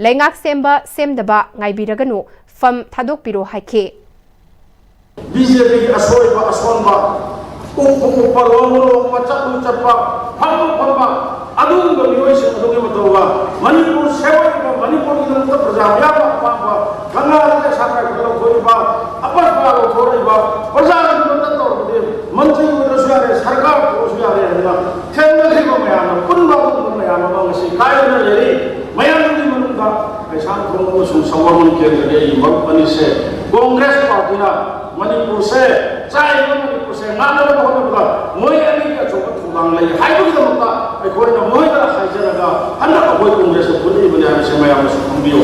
ꯂꯩꯉꯥꯛ ꯁꯦꯝꯕ ꯁꯦꯝꯗꯕ ꯉꯥꯏꯕꯤꯔꯒꯅꯨ, ꯐꯝ ꯊꯥꯗꯣꯛꯄꯤꯔꯣ ꯍꯥꯏꯈꯤ꯫ BJPꯒꯤ ꯑꯁꯣꯏꯕ ꯑꯁꯣꯟꯕ, ꯎꯞꯄ ꯎꯞꯄ, ꯂꯣꯡꯕ ꯂꯣꯡꯕ, ꯆꯠꯂꯨ ꯆꯠꯄ, ꯐꯝꯕ ꯐꯝꯕ, ꯑꯗꯨꯒꯨꯝꯕ ꯃꯤꯑꯣꯏꯁꯤꯡ ꯑꯗꯨꯒꯤ ꯃꯇꯧꯒ ꯃꯅꯤꯄꯨꯔ ꯁꯦꯝꯕꯒꯤꯗꯃꯛꯇ ꯄ꯭ꯔꯖꯥ ꯃꯤꯌꯥꯝꯅ ꯑꯄꯥꯝꯕ ꯀꯪꯂꯥꯗꯒꯤ ꯑꯁꯥ ꯀꯥꯏ ꯂꯧꯊꯣꯛꯏꯕ, ꯑꯄꯠꯄ ꯂꯧꯊꯣꯔꯛꯏꯕ, ꯄ꯭ꯔꯖꯥꯒꯤꯗꯃꯛꯇ ꯇꯧꯔꯕꯗꯤ ꯃꯟꯇ꯭ꯔꯤ ꯑꯣꯏꯔꯁꯨ ꯌꯥꯔꯦ, ꯁꯔꯀꯥꯔ ꯇꯧꯔꯁꯨ ꯌꯥꯔꯦ ꯍꯥꯏꯗꯅ ꯊꯦꯡꯅꯈꯤꯕ ꯃꯌꯥꯝ ꯑꯃ, ꯄꯨꯟꯕ ꯑꯗꯨꯒꯨꯝꯕ ꯃꯌꯥꯝ ꯑꯃ ꯉꯁꯤ ꯀꯥꯏꯗꯅ ꯂꯩꯔꯤ꯫ ꯃꯌꯥꯝꯗꯨꯒꯤ ꯃꯅꯨꯡꯗ ꯀꯩꯁꯥꯝꯊꯣꯡ ꯑꯃꯁꯨꯡ ꯁꯒꯣꯜꯕꯟ ꯀꯦꯟꯗ꯭ꯔꯒꯤ ꯑꯩꯒꯤ ꯃꯔꯨꯞ ꯑꯅꯤꯁꯦ ꯀꯣꯡꯒ꯭ꯔꯦꯁ ꯄꯥꯔꯇꯤꯅ ꯃꯅꯤꯄꯨꯔꯁꯦ, ꯆꯥꯏꯔꯤꯕ ꯃꯅꯤꯄꯨꯔꯁꯦ ꯉꯥꯛꯅꯅꯕ ꯍꯣꯠꯅꯕꯗ ꯃꯣꯏ ꯑꯅꯤꯒꯤ ꯑꯆꯧꯕ ꯊꯧꯗꯥꯡ ꯂꯩ ꯍꯥꯏꯕꯒꯤꯗꯃꯛꯇ ꯑꯩꯈꯣꯏꯅ ꯃꯣꯏꯗ ꯍꯥꯏꯖꯔꯒ ꯍꯟꯗꯛ ꯑꯩꯈꯣꯏ ꯀꯣꯡꯒ꯭ꯔꯦꯁꯇ ꯄꯨꯜꯂꯛꯏꯕꯅꯤ ꯍꯥꯏꯕꯁꯦ ꯃꯌꯥꯝꯅꯁꯨ ꯈꯪꯕꯤꯌꯨ꯫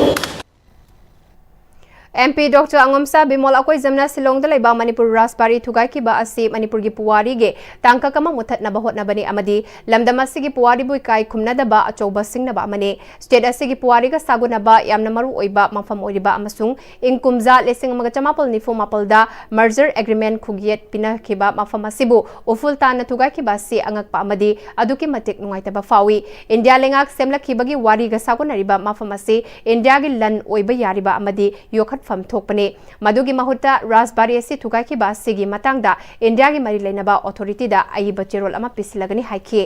MP Doctor ꯑꯉꯣꯝꯆꯥ ꯕꯤꯃꯣꯜ ꯑꯀꯣꯏꯖꯝꯅ ꯁꯤꯂꯣꯡꯗ ꯂꯩꯕ ꯃꯅꯤꯄꯨꯔ ꯔꯥꯖꯕꯥꯔꯤ ꯊꯨꯒꯥꯏꯈꯤꯕ ꯑꯁꯤ ꯃꯅꯤꯄꯨꯔꯒꯤ ꯄꯨꯋꯥꯔꯤꯒꯤ ꯇꯥꯡꯀꯛ ꯑꯃ ꯃꯨꯊꯠꯅꯕ ꯍꯣꯠꯅꯕꯅꯤ ꯑꯃꯗꯤ ꯂꯝꯗꯝ ꯑꯁꯤꯒꯤ ꯄꯨꯋꯥꯔꯤꯕꯨ ꯏꯀꯥꯏ ꯈꯨꯝꯅꯗꯕ ꯑꯆꯧꯕ ꯁꯤꯡꯅꯕ ꯑꯃꯅꯤ꯫ State ꯑꯁꯤꯒꯤ ꯄꯨꯋꯥꯔꯤꯒ ꯁꯥꯒꯣꯟꯅꯕ ꯌꯥꯝꯅ ꯃꯔꯨ ꯑꯣꯏꯕ ꯃꯐꯝ ꯑꯣꯏꯔꯤꯕ ꯑꯃꯁꯨꯡ ꯏꯪ ꯀꯨꯝꯖꯥ ꯂꯤꯁꯤꯡ ꯑꯃꯒ ꯆꯃꯥꯄꯜ ꯅꯤꯐꯨ ꯃꯥꯄꯜꯗ merger agreement ꯈꯨꯌꯦꯠ ꯄꯤꯅꯈꯤꯕ ꯃꯐꯝ ꯑꯁꯤꯕꯨ ꯎꯐꯨꯜ ꯇꯥꯅ ꯊꯨꯒꯥꯏꯈꯤꯕ ꯑꯁꯤ ꯑꯉꯛꯄ ꯑꯃꯗꯤ ꯑꯗꯨꯛꯀꯤ ꯃꯇꯤꯛ ꯅꯨꯡꯉꯥꯏꯇꯕ ꯐꯥꯎꯏ꯫ ꯏꯟꯗꯤꯌꯥ ꯂꯩꯉꯥꯛ ꯁꯦꯝꯂꯛꯈꯤꯕꯒꯤ ꯋꯥꯔꯤꯒ ꯁꯥꯒꯣꯟꯅꯔꯤꯕ ꯃꯐꯝ ꯑꯁꯤ ꯏꯟꯗꯤꯌꯥꯒꯤ ꯂꯟ ꯑꯣꯏꯕ ꯌꯥꯔꯤꯕ ꯑꯃꯗꯤ ꯌꯣꯛꯈꯠꯐꯝ ꯊꯣꯛꯄꯅꯤ꯫ ꯃꯗꯨꯒꯤ ꯃꯍꯨꯠꯇ ꯔꯥꯖꯕꯥꯔꯤ ꯑꯁꯤ ꯊꯨꯒꯥꯏꯈꯤꯕ ꯑꯁꯤꯒꯤ ꯃꯇꯥꯡꯗ ꯏꯟꯗꯤꯌꯥꯒꯤ ꯃꯔꯤ ꯂꯩꯅꯕ authorityꯗ ꯑꯏꯕ ꯆꯦꯔꯣꯜ ꯑꯃ ꯄꯤꯁꯤꯜꯂꯒꯅꯤ ꯍꯥꯏꯈꯤ꯫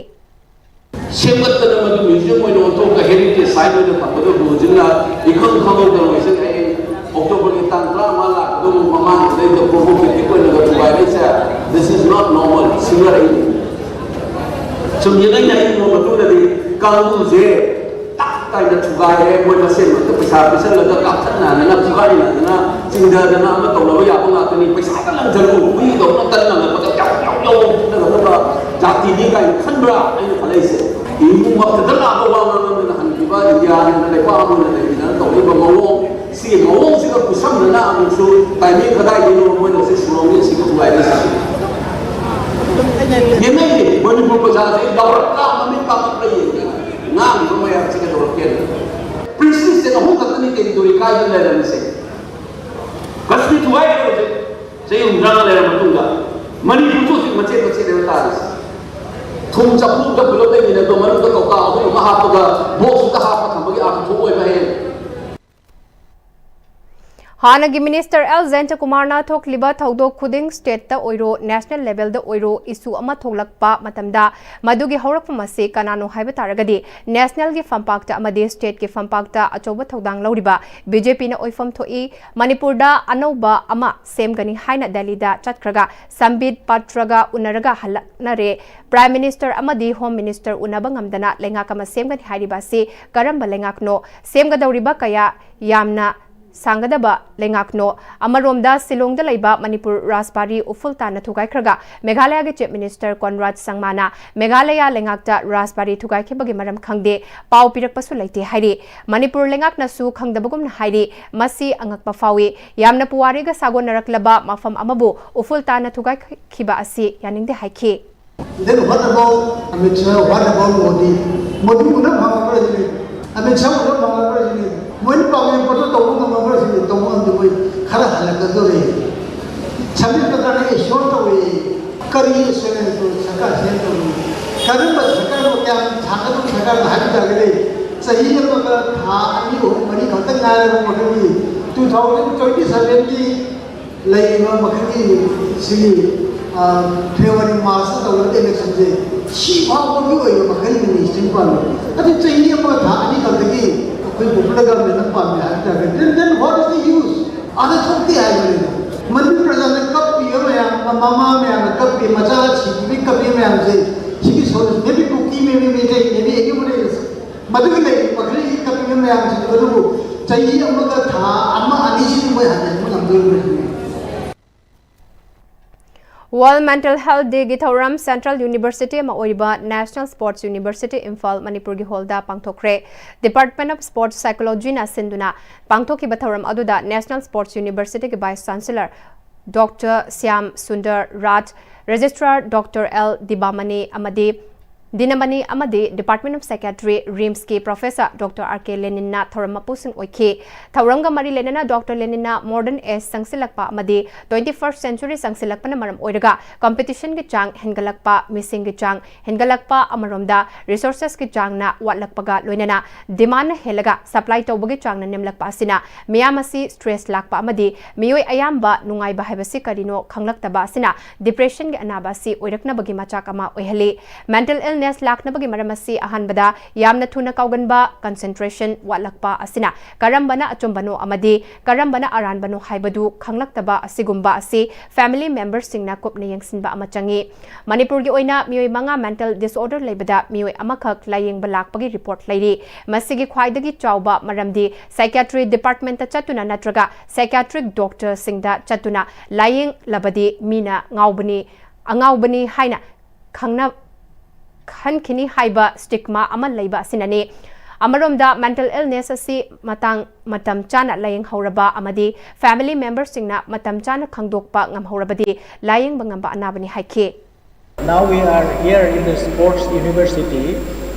ꯁꯦꯝꯒꯠꯇꯅ ꯃꯗꯨ museum ꯑꯣꯏꯅ ꯑꯣꯟꯊꯣꯛꯑꯒ heritage site ꯑꯣꯏꯅ ꯊꯝꯒꯗꯕꯗꯨ ꯍꯧꯖꯤꯛꯅ ꯏꯈꯪ ꯈꯪꯍꯧꯗꯅ ꯂꯣꯏꯁꯤꯜꯂꯛꯑꯦ꯫ Octoberꯒꯤ ꯇꯥꯡ ꯇꯔꯥꯃꯉꯥ ꯂꯥꯛꯀꯗꯧꯕ ꯃꯃꯥꯡꯁꯤꯗꯩꯗ provocative ꯑꯣꯏꯅꯒ ꯊꯨꯒꯥꯏꯔꯛꯏꯁꯦ, this is not normal꯫ ꯁꯤꯡꯅꯔꯛꯏꯅꯤ꯫ ꯁꯨꯝ ꯌꯦꯡꯉꯩ ꯌꯦꯡꯉꯩ ꯃꯇꯨꯡꯗꯗꯤ ꯀꯥꯡꯕꯨꯁꯦ ꯇꯥꯛ ꯇꯥꯏꯅ ꯊꯨꯒꯥꯏꯔꯦ꯫ ꯃꯣꯏ ꯃꯁꯦꯟ ꯃꯔꯛꯇ ꯄꯩꯁꯥ ꯄꯤꯁꯜꯂꯒ ꯀꯥꯞꯊꯠꯅꯗꯅ ꯐꯨꯒꯥꯏꯅꯗꯅ ꯆꯤꯡꯊꯗꯅ ꯑꯃ ꯇꯧꯅꯕ ꯌꯥꯕ ꯉꯥꯛꯇꯅꯤ꯫ ꯄꯩꯁꯥꯗ ꯂꯪꯁꯤꯜꯂꯨ, ꯍꯨꯏꯗꯧꯅ ꯇꯟ ꯂꯪꯉꯛꯄꯗ ꯌꯥꯎ ꯌꯥꯎ ꯌꯥꯎ ꯅꯠꯇꯅ ꯖꯥꯇꯤꯅꯤ ꯀꯥꯏꯅ ꯈꯟꯕ꯭ꯔꯥ ꯑꯩꯅ ꯈꯜꯂꯛꯏꯁꯦ꯫ ꯏꯃꯨꯡꯃꯛꯇꯗ ꯂꯥꯛꯄ ꯋꯥ ꯉꯥꯡꯅꯗꯅ ꯍꯟꯈꯤꯕ ꯏꯟꯗꯤꯌꯥꯅ ꯂꯩꯕꯥꯛ ꯑꯃ ꯑꯣꯏꯅ ꯂꯩꯃꯤꯟꯅꯅ ꯇꯧꯔꯤꯕ ꯃꯑꯣꯡ, ꯁꯤꯒꯤ ꯃꯑꯣꯡꯁꯤꯒ ꯈꯨꯠꯁꯝꯅꯅ ꯑꯃꯨꯛꯁꯨ timing ꯀꯗꯥꯏꯗꯒꯤꯅꯣ ꯃꯣꯏꯅ ꯍꯧꯖꯤꯛ ꯁꯨꯔꯣꯡꯒꯤ ꯑꯁꯤꯒ ꯊꯨꯒꯥꯏꯔꯤꯁꯤ꯫ ꯌꯦꯡꯅꯩꯌꯦ, ꯃꯅꯤꯄꯨꯔ ꯄ꯭ꯔꯖꯥꯁꯦ ꯌꯥꯎꯔꯛꯄ꯭ꯔꯥ, ꯃꯃꯤꯠ ꯄꯥꯡꯉꯛꯄ꯭ꯔꯥ ꯌꯦꯡꯒꯦ꯫ ꯉꯥꯡꯉꯤꯕ ꯃꯌꯥꯝꯁꯤ ꯀꯩꯗꯧꯔꯛꯀꯦꯅ꯫ President ꯑꯍꯨꯝ ꯈꯛꯇꯅꯤ territory ꯀꯥꯏꯗꯅ ꯂꯩꯔꯝꯃꯤꯁꯦ꯫ ꯀꯁꯃꯤꯔ ꯊꯨꯒꯥꯏꯈ꯭ꯔꯦ ꯍꯧꯖꯤꯛ꯫ ꯆꯍꯤ ꯍꯨꯝꯗ꯭ꯔꯥ ꯂꯩꯔ ꯃꯇꯨꯡꯗ ꯃꯅꯤꯄꯨꯔꯁꯨ ꯍꯧꯖꯤꯛ ꯃꯆꯦꯠ ꯃꯆꯦꯠꯅꯦꯕ ꯇꯥꯔꯤꯁꯦ꯫ ꯊꯨꯝ ꯆꯐꯨꯗ ꯄꯨꯂꯞ ꯂꯩꯃꯤꯟꯅꯕ ꯃꯅꯨꯡꯗ ꯀꯧꯇꯥ ꯑꯍꯨꯝ ꯑꯃ ꯍꯥꯞꯄꯒ box ꯇ ꯍꯥꯞꯄ ꯊꯝꯕꯒꯤ ꯑꯥꯔꯊ ꯊꯣꯛꯑꯣꯏꯕ ꯍꯌꯦꯡ꯫ ꯍꯥꯟꯅꯒꯤ ꯃꯤꯅꯤꯁꯇꯔ ꯑꯦꯜ ꯖꯌꯟꯇꯀꯨꯃꯥꯔꯅ ꯊꯣꯛꯂꯤꯕ ꯊꯧꯗꯣꯛ ꯈꯨꯗꯤꯡ ꯁ꯭ꯇꯦꯠꯇ ꯑꯣꯏꯔꯣ, ꯅꯦꯁꯅꯦꯜ ꯂꯦꯚꯦꯜꯗ ꯑꯣꯏꯔꯣ, ꯏꯁꯨ ꯑꯃ ꯊꯣꯛꯂꯛꯄ ꯃꯇꯝꯗ ꯃꯗꯨꯒꯤ ꯍꯧꯔꯛꯐꯝ ꯑꯁꯤ ꯀꯅꯥꯅꯣ ꯍꯥꯏꯕ ꯇꯥꯔꯒꯗꯤ ꯅꯦꯁꯅꯦꯜꯒꯤ ꯐꯝꯄꯥꯛꯇ ꯑꯃꯗꯤ ꯁ꯭ꯇꯦꯠꯀꯤ ꯐꯝꯄꯥꯛꯇ ꯑꯆꯧꯕ ꯊꯧꯗꯥꯡ ꯂꯧꯔꯤꯕ ꯕꯤ ꯖꯦ ꯄꯤꯅ ꯑꯣꯏꯐꯝ ꯊꯣꯛꯏ꯫ ꯃꯅꯤꯄꯨꯔꯗ ꯑꯅꯧꯕ ꯑꯃ ꯁꯦꯝꯒꯅꯤ ꯍꯥꯏꯅ ꯗꯦꯜꯂꯤꯗ ꯆꯠꯈ꯭ꯔꯒ ꯁꯝꯕꯤꯠ ꯄꯥꯇ꯭ꯔꯒ ꯎꯅꯔꯒ ꯍꯜꯂꯛꯅꯔꯦ꯫ ꯄ꯭ꯔꯥꯏꯝ ꯃꯤꯅꯤꯁꯇꯔ ꯑꯃꯗꯤ ꯍꯣꯝ ꯃꯤꯅꯤꯁꯇꯔ ꯎꯅꯕ ꯉꯝꯗꯅ ꯂꯩꯉꯥꯛ ꯑꯃ ꯁꯦꯝꯒꯅꯤ ꯍꯥꯏꯔꯤꯕ ꯑꯁꯤ ꯀꯔꯝꯕ ꯂꯩꯉꯥꯛꯅꯣ? ꯁꯦꯝꯒꯗꯧꯔꯤꯕ ꯀꯌꯥ ꯌꯥꯝꯅ ꯁꯥꯡꯒꯗꯕ ꯂꯩꯉꯥꯛꯅꯣ? ꯑꯃꯔꯣꯝꯗ ꯁꯤꯂꯣꯡꯗ ꯂꯩꯕ ꯃꯅꯤꯄꯨꯔ ꯔꯥꯖꯕꯥꯔꯤ ꯎꯐꯨꯜ ꯇꯥꯅ ꯊꯨꯒꯥꯏꯈ꯭ꯔꯒ ꯃꯦꯘꯥꯂꯌꯥꯒꯤ ꯆꯤꯐ ꯃꯤꯅꯤꯁꯇꯔ ꯀꯣꯟꯔꯥꯗ ꯁꯪꯃꯥꯅ ꯃꯦꯘꯥꯂꯌꯥ ꯂꯩꯉꯥꯛꯇ ꯔꯥꯖꯕꯥꯔꯤ ꯊꯨꯒꯥꯏꯈꯤꯕꯒꯤ ꯃꯔꯝ ꯈꯪꯗꯦ, ꯄꯥꯎ ꯄꯤꯔꯛꯄꯁꯨ ꯂꯩꯇꯦ ꯍꯥꯏꯔꯤ꯫ ꯃꯅꯤꯄꯨꯔ ꯂꯩꯉꯥꯛꯅꯁꯨ ꯈꯪꯗꯕꯒꯨꯝꯅ ꯍꯥꯏꯔꯤ꯫ ꯃꯁꯤ ꯑꯉꯛꯄ ꯐꯥꯎꯏ꯫ ꯌꯥꯝꯅ ꯄꯨꯋꯥꯔꯤꯒ ꯁꯥꯒꯣꯟꯅꯔꯛꯂꯕ ꯃꯐꯝ ꯑꯃꯕꯨ ꯎꯐꯨꯜ ꯇꯥꯅ ꯊꯨꯒꯥꯏꯈꯤꯕ ꯑꯁꯤ ꯌꯥꯅꯤꯡꯗꯦ ꯍꯥꯏꯈꯤ꯫ Then what about Amit Shah? What about Modi? Modi ꯎꯅ ꯐꯪꯉꯕ꯭ꯔꯥ ꯁꯤꯅꯤ? ꯑꯃꯤꯠ ꯁꯥ ꯎꯅ ꯐꯪꯉꯕ꯭ꯔꯥ ꯁꯤꯅꯤ? ꯃꯣꯏꯅ ꯄꯥꯝꯃꯤꯕ ꯄꯣꯠꯇꯣ ꯇꯧꯕ ꯉꯝꯃꯕ꯭ꯔꯥ ꯁꯤꯅꯤ? ꯇꯧꯕ ꯉꯝꯗꯦ, ꯃꯣꯏ ꯈꯔ ꯍꯜꯂꯛꯀꯗꯧꯔꯦ꯫ ꯁꯃꯤꯠ ꯄꯇ꯭ꯔꯅ ꯑꯦꯁꯣꯔ ꯇꯧꯋꯦ꯫ ꯀꯔꯤ ꯑꯦꯁꯣꯔ ꯁꯔꯀꯥꯔ ꯁꯦꯝ ꯇꯧꯔꯤ? ꯀꯔꯝꯕ ꯁꯔꯀꯥꯔꯅꯣ? ꯀꯌꯥꯝ ꯁꯥꯒꯗꯕ ꯁꯔꯀꯥꯔꯅꯣ ꯍꯥꯏꯕ ꯇꯥꯔꯒꯗꯤ ꯆꯍꯤ ꯑꯃꯒ ꯊꯥ ꯑꯅꯤ, ꯑꯍꯨꯝ, ꯃꯔꯤ ꯈꯛꯇ ꯉꯥꯏꯔꯕ ꯃꯈꯩꯒꯤ two thousand twenty seven ꯒꯤ ꯂꯩꯔꯤꯕ ꯃꯈꯜꯒꯤ ꯁꯤꯒꯤ, ꯑ, February March ꯇ ꯇꯧꯒꯗꯕ election ꯁꯦ ꯁꯤ ꯐꯥꯎꯕꯒꯤ ꯑꯣꯏꯕ ꯃꯈꯜꯒꯤ ꯅꯤꯁꯤꯡ ꯄꯥꯝꯃꯤ꯫ ꯑꯗꯨ ꯆꯍꯤ ꯑꯃ ꯊꯥ ꯑꯅꯤ ꯈꯛꯇꯒꯤ ꯑꯩꯈꯣꯏ popular government ꯑꯃ ꯄꯥꯝꯃꯤ ꯍꯥꯏꯕ ꯇꯥꯔꯒꯗꯤ, then, then what is the use? ꯑꯗ ꯊꯣꯛꯇꯦ ꯍꯥꯏꯕꯅꯤꯗ꯫ ꯃꯅꯤꯄꯨꯔ ꯄ꯭ꯔꯖꯥꯅ ꯀꯞꯄꯤꯕ ꯃꯌꯥꯝ, ꯃꯃꯥ ꯃꯌꯥꯝꯅ ꯀꯞꯄꯤ, ꯃꯆꯥ ꯁꯤꯈꯤꯕꯒꯤ ꯀꯞꯄꯤ ꯃꯌꯥꯝꯁꯦ, ꯁꯤꯒꯤ solution, maybe ꯀꯨꯀꯤ, maybe Meitei, maybe anyone else, ꯃꯗꯨꯒꯤ ꯂꯩꯔꯤꯕ ꯃꯈꯜꯒꯤ ꯀꯞꯄꯤꯕ ꯃꯌꯥꯝꯁꯤꯡ ꯑꯗꯨꯕꯨ ꯆꯍꯤ ꯑꯃꯒ ꯊꯥ ꯑꯃ ꯑꯅꯤꯁꯤꯗꯤ ꯃꯣꯏ ꯍꯟꯖꯤꯟꯕ ꯉꯝꯗꯣꯔꯤꯕ꯭ꯔꯥ ꯁꯤꯅꯤ꯫ World Mental Health Day ꯒꯤ ꯊꯧꯔꯝ Central University ꯑꯃ ꯑꯣꯏꯔꯤꯕ National Sports University ꯏꯝꯐꯥꯜ ꯃꯅꯤꯄꯨꯔꯒꯤ ꯍꯣꯜꯗ ꯄꯥꯡꯊꯣꯛꯈ꯭ꯔꯦ꯫ Department of Sports Psychology ꯅ ꯁꯤꯟꯗꯨꯅ ꯄꯥꯡꯊꯣꯛꯈꯤꯕ ꯊꯧꯔꯝ ꯑꯗꯨꯗ National Sports University ꯒꯤ Vice Chancellor Doctor Shyam Sundar Raj, Registrar Doctor L Dibamani ꯑꯃꯗꯤ ꯗꯤꯅꯃꯅꯤ ꯑꯃꯗꯤ Department of Psychiatry, ꯔꯤꯝꯁꯀꯤ Professor Doctor ꯑꯥꯔ ꯀꯦ ꯂꯦꯅꯤꯟꯅ ꯊꯧꯔꯝ ꯃꯄꯨꯁꯤꯡ ꯑꯣꯏꯈꯤ꯫ ꯊꯧꯔꯝꯒ ꯃꯔꯤ ꯂꯩꯅꯅ Doctor ꯂꯦꯅꯤꯟꯅ modern age ꯆꯪꯁꯤꯜꯂꯛꯄ ꯑꯃꯗꯤ twenty first century ꯆꯪꯁꯤꯜꯂꯛꯄꯅ ꯃꯔꯝ ꯑꯣꯏꯔꯒ competition ꯒꯤ ꯆꯥꯡ ꯍꯦꯟꯒꯠꯂꯛꯄ, ꯃꯤꯁꯤꯡꯒꯤ ꯆꯥꯡ ꯍꯦꯟꯒꯠꯂꯛꯄ, ꯑꯃꯔꯣꯝꯗ resources ꯀꯤ ꯆꯥꯡꯅ ꯋꯥꯠꯂꯛꯄꯒ ꯂꯣꯏꯅꯅ demand ꯅ ꯍꯦꯜꯂꯒ supply ꯇꯧꯕꯒꯤ ꯆꯥꯡꯅ ꯅꯦꯝꯂꯛꯄ ꯑꯁꯤꯅ ꯃꯤꯌꯥꯝ ꯑꯁꯤ stress ꯂꯥꯛꯄ ꯑꯃꯗꯤ ꯃꯤꯑꯣꯏ ꯑꯌꯥꯝꯕ ꯅꯨꯡꯉꯥꯏꯕ ꯍꯥꯏꯕꯁꯤ ꯀꯔꯤꯅꯣ ꯈꯪꯂꯛꯇꯕ ꯑꯁꯤꯅ depression ꯒꯤ ꯑꯅꯥꯕ ꯑꯁꯤ ꯑꯣꯏꯔꯛꯅꯕꯒꯤ ꯃꯆꯥꯛ ꯑꯃ ꯑꯣꯏꯍꯜꯂꯤ꯫ Mental illness ꯂꯥꯛꯅꯕꯒꯤ ꯃꯔꯝ ꯑꯁꯤ ꯑꯍꯥꯟꯕꯗ ꯌꯥꯝꯅ ꯊꯨꯅ ꯀꯥꯎꯒꯟꯕ, concentration ꯋꯥꯠꯂꯛꯄ ꯑꯁꯤꯅ ꯀꯔꯝꯕꯅ ꯑꯆꯨꯝꯕꯅꯣ ꯑꯃꯗꯤ ꯀꯔꯝꯕꯅ ꯑꯔꯥꯟꯕꯅꯣ ꯍꯥꯏꯕꯗꯨ ꯈꯪꯂꯛꯇꯕ ꯑꯁꯤꯒꯨꯝꯕ ꯑꯁꯤ family member ꯁꯤꯡꯅ ꯀꯨꯞꯅ ꯌꯦꯡꯁꯤꯟꯕ ꯑꯃ ꯆꯪꯏ꯫ ꯃꯅꯤꯄꯨꯔꯒꯤ ꯑꯣꯏꯅ ꯃꯤꯑꯣꯏ ꯃꯉꯥ mental disorder ꯂꯩꯕꯗ ꯃꯤꯑꯣꯏ ꯑꯃꯈꯛ ꯂꯥꯌꯦꯡꯕ ꯂꯥꯛꯄꯒꯤ report ꯂꯩꯔꯤ꯫ ꯃꯁꯤꯒꯤ ꯈ꯭ꯋꯥꯏꯗꯒꯤ ꯆꯥꯎꯕ ꯃꯔꯝꯗꯤ psychiatry department ꯇ ꯆꯠꯇꯨꯅ ꯅꯠꯇ꯭ꯔꯒ psychiatric doctor ꯁꯤꯡꯗ ꯆꯠꯇꯨꯅ ꯂꯥꯌꯦꯡꯂꯕꯗꯤ ꯃꯤꯅ ꯉꯥꯎꯕꯅꯤ, ꯑꯉꯥꯎꯕꯅꯤ ꯍꯥꯏꯅ ꯈꯪꯅ-, ꯈꯟꯈꯤꯅꯤ ꯍꯥꯏꯕ stigma ꯑꯃ ꯂꯩꯕ ꯑꯁꯤꯅꯅꯤ꯫ ꯑꯃꯔꯣꯝꯗ mental illness ꯑꯁꯤ ꯃꯇꯥꯡ ꯃꯇꯝ ꯆꯥꯅ ꯂꯥꯌꯦꯡꯍꯧꯔꯕ ꯑꯃꯗꯤ family member ꯁꯤꯡꯅ ꯃꯇꯝ ꯆꯥꯅ ꯈꯪꯗꯣꯛꯄ ꯉꯝꯍꯧꯔꯕꯗꯤ ꯂꯥꯌꯦꯡꯕ ꯉꯝꯕ ꯑꯅꯥꯕꯅꯤ ꯍꯥꯏꯈꯤ꯫ Now we are here in the sports university,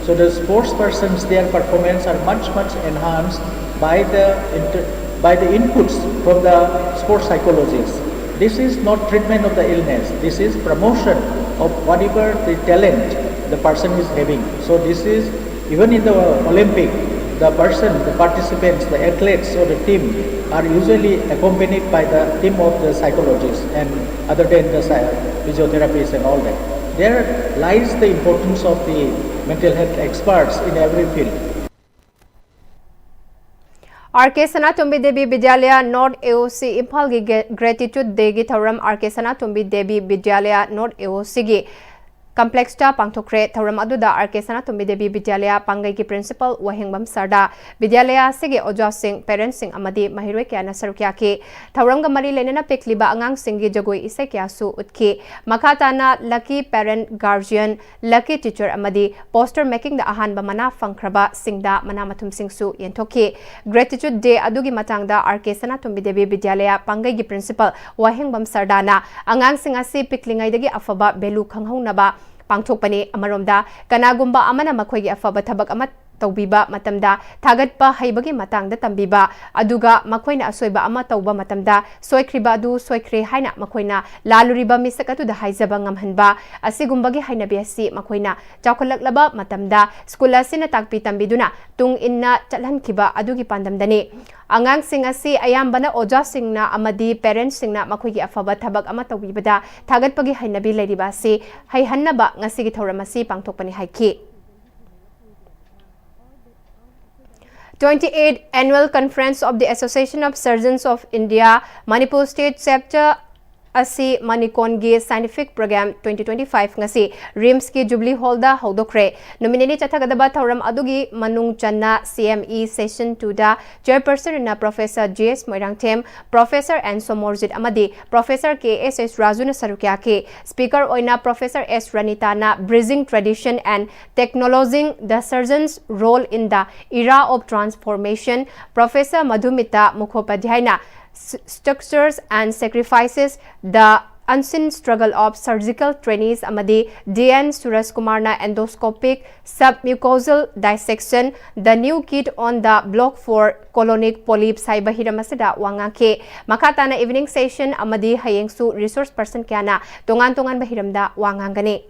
so the sports persons, their performance are much, much enhanced by the inter-, by the inputs from the sports psychologists. This is not treatment of the illness, this is promotion of whatever the talent the person is having. So this is, even in the Olympic, the person, the participants, the athletes or the team are usually accompanied by the team of the psychologists and other than the psy-, physiotherapists and all that. There lies the importance of the mental health experts in every field. R K Sanatombi Devi Vidyalaya North A O C ꯏꯝꯐꯥꯜꯒꯤ ꯒꯦ-, gratitude day ꯒꯤ ꯊꯧꯔꯝ R K Sanatombi Devi Vidyalaya North A O C ꯒꯤ Complexꯇ ꯄꯥꯡꯊꯣꯛꯈ꯭ꯔꯦ꯫ ꯊꯧꯔꯝ ꯑꯗꯨꯗ R K ꯁꯅꯥꯇꯣꯝꯕꯤ Devi ꯕꯤꯗ꯭ꯌꯥꯂꯌ ꯄꯥꯡꯒꯩꯒꯤ principal ꯋꯥꯍꯦꯡꯕꯝ ꯁꯔꯗꯥ, ꯕꯤꯗ꯭ꯌꯥꯂꯌ ꯑꯁꯤꯒꯤ ꯑꯣꯖꯥꯁꯤꯡ, parentsꯁꯤꯡ ꯑꯃꯗꯤ ꯃꯍꯩꯔꯣꯏ ꯀꯌꯥꯅ ꯁꯔꯨꯛ ꯌꯥꯈꯤ꯫ ꯊꯧꯔꯝꯒ ꯃꯔꯤ ꯂꯩꯅꯅ ꯄꯤꯛꯂꯤꯕ ꯑꯉꯥꯡꯁꯤꯡꯒꯤ ꯖꯒꯣꯏ ꯏꯁꯩ ꯀꯌꯥꯁꯨ ꯎꯠꯈꯤ꯫ ꯃꯈꯥ ꯇꯥꯅ lucky parent, guardian, lucky teacher ꯑꯃꯗꯤ poster makingꯗ ꯑꯍꯥꯟꯕ ꯃꯅꯥ ꯐꯪꯈ꯭ꯔꯕꯁꯤꯡꯗ ꯃꯅꯥ ꯃꯊꯨꯝꯁꯤꯡꯁꯨ ꯌꯦꯟꯊꯣꯛꯈꯤ꯫ Gratitude Day ꯑꯗꯨꯒꯤ ꯃꯇꯥꯡꯗ R K ꯁꯅꯥꯇꯣꯝꯕꯤ ꯗꯦꯕꯤ ꯕꯤꯗ꯭ꯌꯥꯂꯌ ꯄꯥꯡꯒꯩꯒꯤ principal ꯋꯥꯍꯦꯡꯕꯝ ꯁꯔꯗꯥꯅ ꯑꯉꯥꯡꯁꯤꯡ ꯑꯁꯤ ꯄꯤꯛꯂꯤꯉꯩꯗꯒꯤ ꯑꯐꯕ value ꯈꯪꯍꯧꯅꯕ ꯄꯥꯡꯊꯣꯛꯄꯅꯤ꯫ ꯑꯃꯔꯣꯝꯗ, ꯀꯅꯥꯒꯨꯝꯕ ꯑꯃꯅ ꯃꯈꯣꯏꯒꯤ ꯑꯐꯕ ꯊꯕꯛ ꯑꯃ ꯇꯧꯕꯤꯕ ꯃꯇꯝꯗ ꯊꯥꯒꯠꯄ ꯍꯩꯕꯒꯤ ꯃꯇꯥꯡꯗ ꯇꯝꯕꯤꯕ, ꯑꯗꯨꯒ ꯃꯈꯣꯏꯅ ꯑꯁꯣꯏꯕ ꯑꯃ ꯇꯧꯕ ꯃꯇꯝꯗ ꯁꯣꯏꯈ꯭ꯔꯤꯕ ꯑꯗꯨ ꯁꯣꯏꯈ꯭ꯔꯦ ꯍꯥꯏꯅ ꯃꯈꯣꯏꯅ ꯂꯥꯜꯂꯨꯔꯤꯕ ꯃꯤꯁꯛ ꯑꯗꯨꯗ ꯍꯥꯏꯖꯕ ꯉꯝꯍꯟꯕ, ꯑꯁꯤꯒꯨꯝꯕꯒꯤ ꯍꯩꯅꯕꯤ ꯑꯁꯤ ꯃꯈꯣꯏꯅ ꯆꯥꯎꯈꯠꯂꯛꯂꯕ ꯃꯇꯝꯗ ꯁ꯭ꯀꯨꯜ ꯑꯁꯤꯅ ꯇꯥꯛꯄꯤ ꯇꯝꯕꯤꯗꯨꯅ ꯇꯨꯡ ꯏꯟꯅ ꯆꯠꯍꯟꯈꯤꯕ ꯑꯗꯨꯒꯤ ꯄꯥꯟꯗꯝꯗꯅꯤ꯫ ꯑꯉꯥꯡꯁꯤꯡ ꯑꯁꯤ ꯑꯌꯥꯝꯕꯅ ꯑꯣꯖꯥꯁꯤꯡꯅ ꯑꯃꯗꯤ parentsꯁꯤꯡꯅ ꯃꯈꯣꯏꯒꯤ ꯑꯐꯕ ꯊꯕꯛ ꯑꯃ ꯇꯧꯕꯤꯕꯗ ꯊꯥꯒꯠꯄꯒꯤ ꯍꯩꯅꯕꯤ ꯂꯩꯔꯤꯕ ꯑꯁꯤ ꯍꯩꯍꯟꯅꯕ ꯉꯁꯤꯒꯤ ꯊꯧꯔꯝ ꯑꯁꯤ ꯄꯥꯡꯊꯣꯛꯄꯅꯤ ꯍꯥꯏꯈꯤ꯫ Twenty-eighth Annual Conference of the Association of Surgeons of India, Manipur State Chapter ꯑꯁꯤ ꯃꯅꯤꯀꯣꯟꯒꯤ Scientific Program twenty twenty-five ꯉꯁꯤ RIMSꯀꯤ Jubilee Hallꯗ ꯍꯧꯗꯣꯛꯈ꯭ꯔꯦ꯫ ꯅꯨꯃꯤꯠ ꯅꯤꯅꯤ ꯆꯠꯊꯒꯗꯕ ꯊꯧꯔꯝ ꯑꯗꯨꯒꯤ ꯃꯅꯨꯡ ꯆꯟꯅ CME Session twoꯗ Chairperson ꯑꯣꯏꯅ Professor G S Moirangthem, Professor N Somorjit ꯑꯃꯗꯤ Professor K S S ꯔꯥꯖꯨꯅ ꯁꯔꯨꯛ ꯌꯥꯈꯤ꯫ Speaker ꯑꯣꯏꯅ Professor S ꯔꯅꯤꯇꯥꯅ Bridging Tradition and Technologizing the Surgeon's Role in the Era of Transformation, Professor ꯃꯙꯨꯃꯤꯇꯥ ꯃꯨꯈꯣꯄꯥꯙ꯭ꯌꯥꯏꯅ Structures and Sacrifices, The Unseen Struggle of Surgical Trainees ꯑꯃꯗꯤ D N ꯁꯨꯔꯖ ꯀꯨꯃꯥꯔꯅ Endoscopic Submucosal Dissection, The New Kid on the Block for Colonic Polyps ꯍꯥꯏꯕ ꯍꯤꯔꯝ ꯑꯁꯤꯗ ꯋꯥ ꯉꯥꯡꯈꯤ꯫ ꯃꯈꯥ ꯇꯥꯅ evening session ꯑꯃꯗꯤ ꯍꯌꯦꯡꯁꯨ resource person ꯀꯌꯥꯅ ꯇꯣꯉꯥꯟ ꯇꯣꯉꯥꯟꯕ ꯍꯤꯔꯝꯗ ꯋꯥ ꯉꯥꯡꯒꯅꯤ꯫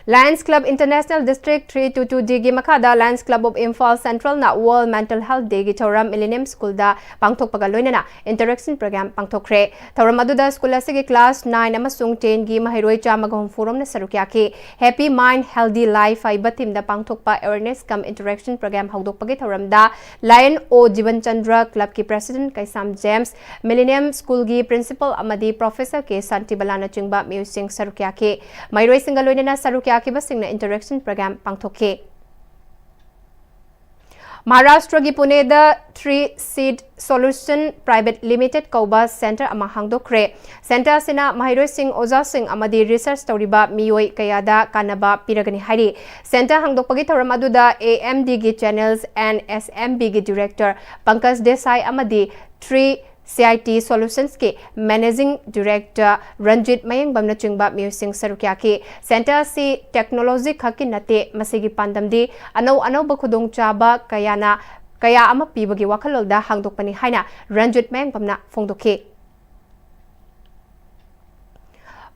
Lions Club International District three two two D ꯒꯤ ꯃꯈꯥꯗ Lions Club of Imphal Central ꯅ World Mental Health Day ꯒꯤ ꯊꯧꯔꯝ Millennium School ꯗ ꯄꯥꯡꯊꯣꯛꯄꯒ ꯂꯣꯏꯅꯅ interaction program ꯄꯥꯡꯊꯣꯛꯈ꯭ꯔꯦ꯫ ꯊꯧꯔꯝ ꯑꯗꯨꯗ school ꯑꯁꯤꯒꯤ class nine ꯑꯃꯁꯨꯡ ten ꯒꯤ ꯃꯍꯩꯔꯣꯏ ꯆꯥꯝꯃꯒ ꯍꯨꯝꯐꯨ ꯔꯣꯝꯅ ꯁꯔꯨꯛ ꯌꯥꯈꯤ꯫ Happy Mind Healthy Life ꯍꯥꯏꯕ theme ꯗ ꯄꯥꯡꯊꯣꯛꯄ awareness cum interaction program ꯍꯧꯗꯣꯛꯄꯒꯤ ꯊꯧꯔꯝꯗ Lion O Jiban Chandra Club ꯀꯤ President ꯀꯩꯁꯥꯝ James, Millennium School ꯒꯤ Principal ꯑꯃꯗꯤ Professor K ꯁꯥꯟꯇꯤꯕꯂꯥꯅꯆꯤꯡꯕ ꯃꯤꯑꯣꯏꯁꯤꯡ ꯁꯔꯨꯛ ꯌꯥꯈꯤ꯫ ꯃꯍꯩꯔꯣꯏꯁꯤꯡꯒ ꯂꯣꯏꯅꯅ ꯁꯔꯨꯛ ꯌꯥꯈꯤꯕꯁꯤꯡꯅ interaction program ꯄꯥꯡꯊꯣꯛꯈꯤ꯫ ꯃꯍꯥꯔꯥꯁꯇ꯭ꯔꯒꯤ ꯄꯨꯅꯦꯗ Three Seed Solution Private Limited ꯀꯧꯕ center ꯑꯃ ꯍꯥꯡꯗꯣꯛꯈ꯭ꯔꯦ꯫ Center ꯑꯁꯤꯅ ꯃꯍꯩꯔꯣꯏꯁꯤꯡ, ꯑꯣꯖꯥꯁꯤꯡ ꯑꯃꯗꯤ research ꯇꯧꯔꯤꯕ ꯃꯤꯑꯣꯏ ꯀꯌꯥꯗ ꯀꯥꯟꯅꯕ ꯄꯤꯔꯒꯅꯤ ꯍꯥꯏꯔꯤ꯫ Center ꯍꯥꯡꯗꯣꯛꯄꯒꯤ ꯊꯧꯔꯝ ꯑꯗꯨꯗ A M D ꯒꯤ channels and S M B ꯒꯤ director ꯄꯪꯀꯖ ꯗꯦꯁꯥꯏ ꯑꯃꯗꯤ Three C I T Solutions ꯀꯤ Managing Director ꯔꯟꯖꯤꯠ ꯃꯌꯦꯡꯕꯝꯅꯆꯤꯡꯕ ꯃꯤꯑꯣꯏꯁꯤꯡ ꯁꯔꯨꯛ ꯌꯥꯈꯤ꯫ Center ꯑꯁꯤ technology ꯈꯛꯀꯤ ꯅꯠꯇꯦ, ꯃꯁꯤꯒꯤ ꯄꯥꯟꯗꯝꯗꯤ ꯑꯅꯧ ꯑꯅꯧꯕ ꯈꯨꯗꯣꯡꯆꯥꯕ ꯀꯌꯥꯅ, ꯀꯌꯥ ꯑꯃ ꯄꯤꯕꯒꯤ ꯋꯥꯈꯜꯂꯣꯟꯗ ꯍꯥꯡꯗꯣꯛꯄꯅꯤ ꯍꯥꯏꯅ ꯔꯟꯖꯤꯠ ꯃꯌꯦꯡꯕꯝꯅ ꯐꯣꯡꯗꯣꯛꯈꯤ꯫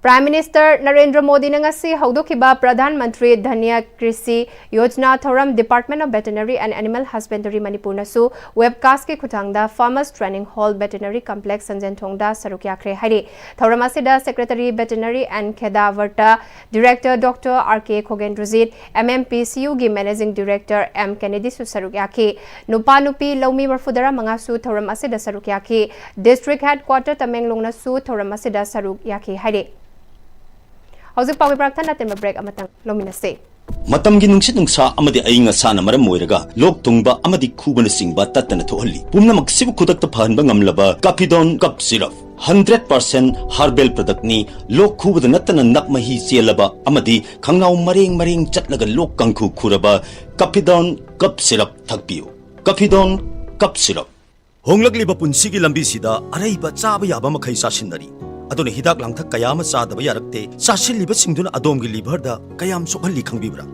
Prime Minister ꯅꯔꯦꯟꯗ꯭ꯔ ꯃꯣꯗꯤꯅ ꯉꯁꯤ ꯍꯧꯗꯣꯛꯈꯤꯕ ꯄ꯭ꯔꯙꯥꯟ ꯃꯟꯇ꯭ꯔꯤ ꯙꯟꯌ ꯀ꯭ꯔꯤꯁꯤ ꯌꯣꯖꯅꯥ ꯊꯧꯔꯝ Department of Veterinary and Animal Husbandry ꯃꯅꯤꯄꯨꯔꯅꯁꯨ webcast ꯀꯤ ꯈꯨꯠꯊꯥꯡꯗ Farmers Training Hall Veterinary Complex ꯁꯟꯖꯦꯟꯊꯣꯡꯗ ꯁꯔꯨꯛ ꯌꯥꯈ꯭ꯔꯦ ꯍꯥꯏꯔꯤ꯫ ꯊꯧꯔꯝ ꯑꯁꯤꯗ Secretary Veterinary N ꯈꯦꯗꯥꯚꯔꯇ, Director Doctor R K ꯈꯣꯒꯦꯟꯗ꯭ꯔꯖꯤꯠ, M M P C U ꯒꯤ Managing Director M ꯀꯦꯅꯦꯗꯤꯁꯨ ꯁꯔꯨꯛ ꯌꯥꯈꯤ꯫ ꯅꯨꯄꯥ ꯅꯨꯄꯤ ꯂꯧꯃꯤ ꯃꯔꯐꯨꯇꯔꯥ ꯃꯉꯥꯁꯨ ꯊꯧꯔꯝ ꯑꯁꯤꯗ ꯁꯔꯨꯛ ꯌꯥꯈꯤ꯫ District Headquarter ꯇꯃꯦꯡꯂꯣꯡꯅꯁꯨ ꯊꯧꯔꯝ ꯑꯁꯤꯗ ꯁꯔꯨꯛ ꯌꯥꯈꯤ ꯍꯥꯏꯔꯤ꯫ ꯍꯧꯖꯤꯛ ꯄꯥꯎꯒꯤ ꯄꯔꯥꯛ ꯊꯟꯅ ꯑꯇꯦꯟꯕ break ꯑꯃꯇꯪ ꯂꯧꯃꯤꯟꯅꯁꯤ꯫ ꯃꯇꯝꯒꯤ ꯅꯨꯡꯁꯤꯠ ꯅꯨꯡꯁꯥ ꯑꯃꯗꯤ ꯑꯏꯪ ꯑꯁꯥꯅ ꯃꯔꯝ ꯑꯣꯏꯔꯒ ꯂꯣꯛ ꯊꯨꯡꯕ ꯑꯃꯗꯤ ꯈꯨꯕꯅꯆꯤꯡꯕ ꯇꯠꯇꯅ ꯊꯣꯛꯍꯜꯂꯤ꯫ ꯄꯨꯝꯅꯃꯛꯁꯤꯕꯨ ꯈꯨꯗꯛꯇ ꯐꯍꯟꯕ ꯉꯝꯂꯕ Capidone Cough Syrup, hundred percent herbal product ꯅꯤ꯫ ꯂꯣꯛ ꯈꯨꯕꯗ ꯅꯠꯇꯅ ꯅꯞ ꯃꯍꯤ ꯆꯦꯜꯂꯕ ꯑꯃꯗꯤ ꯈꯪꯅꯥꯎ ꯃꯔꯦꯡ ꯃꯔꯦꯡ ꯆꯠꯂꯒ ꯂꯣꯛ ꯀꯥꯡꯈꯨ ꯈꯨꯔꯕ Capidone Cough Syrup ꯊꯛꯄꯤꯌꯨ꯫ Capidone Cough Syrup꯫ ꯍꯣꯡꯂꯛꯂꯤꯕ ꯄꯨꯟꯁꯤꯒꯤ ꯂꯝꯕꯤꯁꯤꯗ ꯑꯔꯩꯕ ꯆꯥꯕ ꯌꯥꯕ ꯃꯈꯩ ꯆꯥꯁꯤꯟꯅꯔꯤ꯫ ꯑꯗꯨꯅ ꯍꯤꯗꯥꯛ ꯂꯥꯡꯊꯛ ꯀꯌꯥ ꯑꯃ ꯆꯥꯗꯕ ꯌꯥꯔꯛꯇꯦ꯫ ꯆꯥꯁꯤꯜꯂꯤꯕꯁꯤꯡꯗꯨꯅ ꯑꯗꯣꯝꯒꯤ liver ꯗ ꯀꯌꯥꯝ ꯁꯣꯛꯍꯜꯂꯤ ꯈꯪꯕꯤꯕ꯭ꯔꯥ?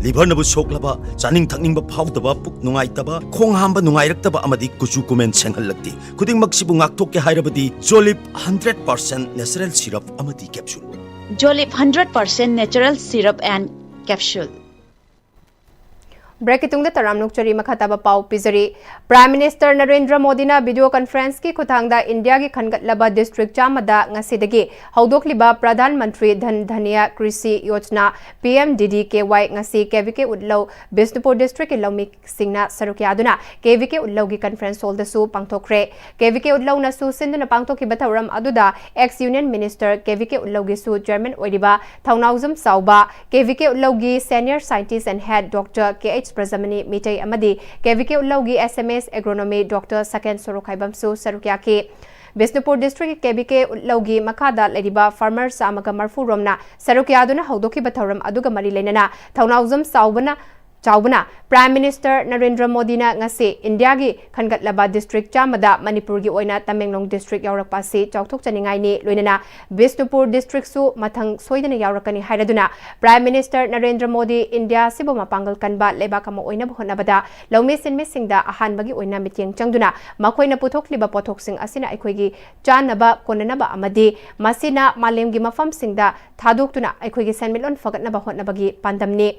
Liver ꯅꯕꯨ ꯁꯣꯛꯂꯕ, ꯆꯥꯅꯤꯡ ꯊꯛꯅꯤꯡꯕ ꯐꯥꯎꯗꯕ, ꯄꯨꯛ ꯅꯨꯡꯉꯥꯏꯇꯕ, ꯈꯣꯡ ꯍꯥꯝꯕ ꯅꯨꯡꯉꯥꯏꯔꯛꯇꯕ ꯑꯃꯗꯤ ꯀꯨꯆꯨ ꯀꯨꯃꯦꯟ ꯁꯦꯡꯍꯜꯂꯛꯇꯦ꯫ ꯈꯨꯗꯤꯡꯃꯛꯁꯤꯕꯨ ꯉꯥꯛꯊꯣꯛꯀꯦ ꯍꯥꯏꯔꯕꯗꯤ Jolib hundred percent natural syrup ꯑꯃꯗꯤ capsule꯫ Jolip hundred percent natural syrup and capsule. Break ꯀꯤ ꯇꯨꯡꯗ ꯇꯔꯥꯝꯅ ꯑꯣꯛꯆꯔꯤ꯫ ꯃꯈꯥ ꯇꯥꯕ ꯄꯥꯎ ꯄꯤꯖꯔꯤ꯫ Prime Minister ꯅꯔꯦꯟꯗ꯭ꯔ ꯃꯣꯗꯤꯅ video conference ꯀꯤ ꯈꯨꯠꯊꯥꯡꯗ ꯏꯟꯗꯤꯌꯥꯒꯤ ꯈꯟꯒꯠꯂꯕ district ꯆꯥꯝꯃꯗ ꯉꯁꯤꯗꯒꯤ ꯍꯧꯗꯣꯛꯂꯤꯕ ꯄ꯭ꯔꯙꯥꯟ ꯃꯟꯇ꯭ꯔꯤ ꯙꯟ ꯙꯟꯌ ꯀ꯭ꯔꯤꯁꯤ Yojana, P M D D K Y, ꯉꯁꯤ ꯀꯦ ꯚꯤ ꯀꯦ ꯎꯠꯂꯧ ꯕꯤꯁꯅꯨꯄꯨꯔ district ꯀꯤ ꯂꯧꯃꯤꯁꯤꯡꯅ ꯁꯔꯨꯛ ꯌꯥꯗꯨꯅ ꯀꯦ ꯚꯤ ꯀꯦ ꯎꯠꯂꯧꯒꯤ conference hall ꯗꯁꯨ ꯄꯥꯡꯊꯣꯛꯈ꯭ꯔꯦ꯫ ꯀꯦ ꯚꯤ ꯀꯦ ꯎꯠꯂꯧꯅꯁꯨ ꯁꯤꯟꯗꯨꯅ ꯄꯥꯡꯊꯣꯛꯈꯤꯕ ꯊꯧꯔꯝ ꯑꯗꯨꯗ ex Union Minister K V K ꯎꯠꯂꯧꯒꯤꯁꯨ chairman ꯑꯣꯏꯔꯤꯕ Thounaojam Chaoba, K V K ꯎꯠꯂꯧꯒꯤ senior scientist and head Doctor K H Prajamani Meitei ꯑꯃꯗꯤ ꯀꯦ ꯚꯤ ꯀꯦ ꯎꯠꯂꯧꯒꯤ S M S Agronomy Doctor Saken ꯁꯣꯔꯣꯛꯈꯥꯏꯕꯝꯁꯨ ꯁꯔꯨꯛ ꯌꯥꯈꯤ꯫ ꯕꯤꯁꯅꯨꯄꯨꯔ district ꯀꯤ ꯀꯦ ꯚꯤ ꯀꯦ ꯎꯠꯂꯧꯒꯤ ꯃꯈꯥꯗ ꯂꯩꯔꯤꯕ farmer ꯆꯥꯝꯃꯒ ꯃꯔꯐꯨ ꯔꯣꯝꯅ ꯁꯔꯨꯛ ꯌꯥꯗꯨꯅ ꯍꯧꯗꯣꯛꯈꯤꯕ ꯊꯧꯔꯝ ꯑꯗꯨꯒ ꯃꯔꯤ ꯂꯩꯅꯅ ꯊꯧꯅꯥꯎꯖꯝ ꯆꯥꯎꯕꯅ ꯆꯥꯎꯕꯅ Prime Minister ꯅꯔꯦꯟꯗ꯭ꯔ ꯃꯣꯗꯤꯅ ꯉꯁꯤ ꯏꯟꯗꯤꯌꯥꯒꯤ ꯈꯟꯒꯠꯂꯕ district ꯆꯥꯝꯃꯗ ꯃꯅꯤꯄꯨꯔꯒꯤ ꯑꯣꯏꯅ ꯇꯃꯦꯡꯂꯣꯡ district ꯌꯥꯎꯔꯛꯄ ꯑꯁꯤ ꯆꯥꯎꯊꯣꯛꯆꯅꯤꯡꯉꯥꯏꯅꯤ꯫ ꯂꯣꯏꯅꯅ ꯕꯤꯁꯅꯨꯄꯨꯔ district ꯁꯨ ꯃꯊꯪ ꯁꯣꯏꯗꯅ ꯌꯥꯎꯔꯛꯀꯅꯤ ꯍꯥꯏꯔꯗꯨꯅ Prime Minister Narendra Modi India ꯑꯁꯤꯕꯨ ꯃꯄꯥꯡꯒꯜ ꯀꯟꯕ ꯂꯩꯕꯥꯛ ꯑꯃ ꯑꯣꯏꯅꯕ ꯍꯣꯠꯅꯕꯗ ꯂꯧꯃꯤ ꯁꯤꯟꯃꯤꯁꯤꯡꯗ ꯑꯍꯥꯟꯕꯒꯤ ꯑꯣꯏꯅ ꯃꯤꯠꯌꯦꯡ ꯆꯪꯗꯨꯅ ꯃꯈꯣꯏꯅ ꯄꯨꯊꯣꯛꯂꯤꯕ ꯄꯣꯠꯊꯣꯛꯁꯤꯡ ꯑꯁꯤꯅ ꯑꯩꯈꯣꯏꯒꯤ ꯆꯥꯅꯕ ꯀꯣꯟꯅꯅꯕ ꯑꯃꯗꯤ ꯃꯁꯤꯅ ꯃꯥꯂꯦꯝꯒꯤ ꯃꯐꯝꯁꯤꯡꯗ ꯊꯥꯗꯣꯛꯇꯨꯅ ꯑꯩꯈꯣꯏꯒꯤ ꯁꯦꯟꯃꯤꯠꯂꯣꯟ ꯐꯒꯠꯅꯕ ꯍꯣꯠꯅꯕꯒꯤ ꯄꯥꯟꯗꯝꯅꯤ꯫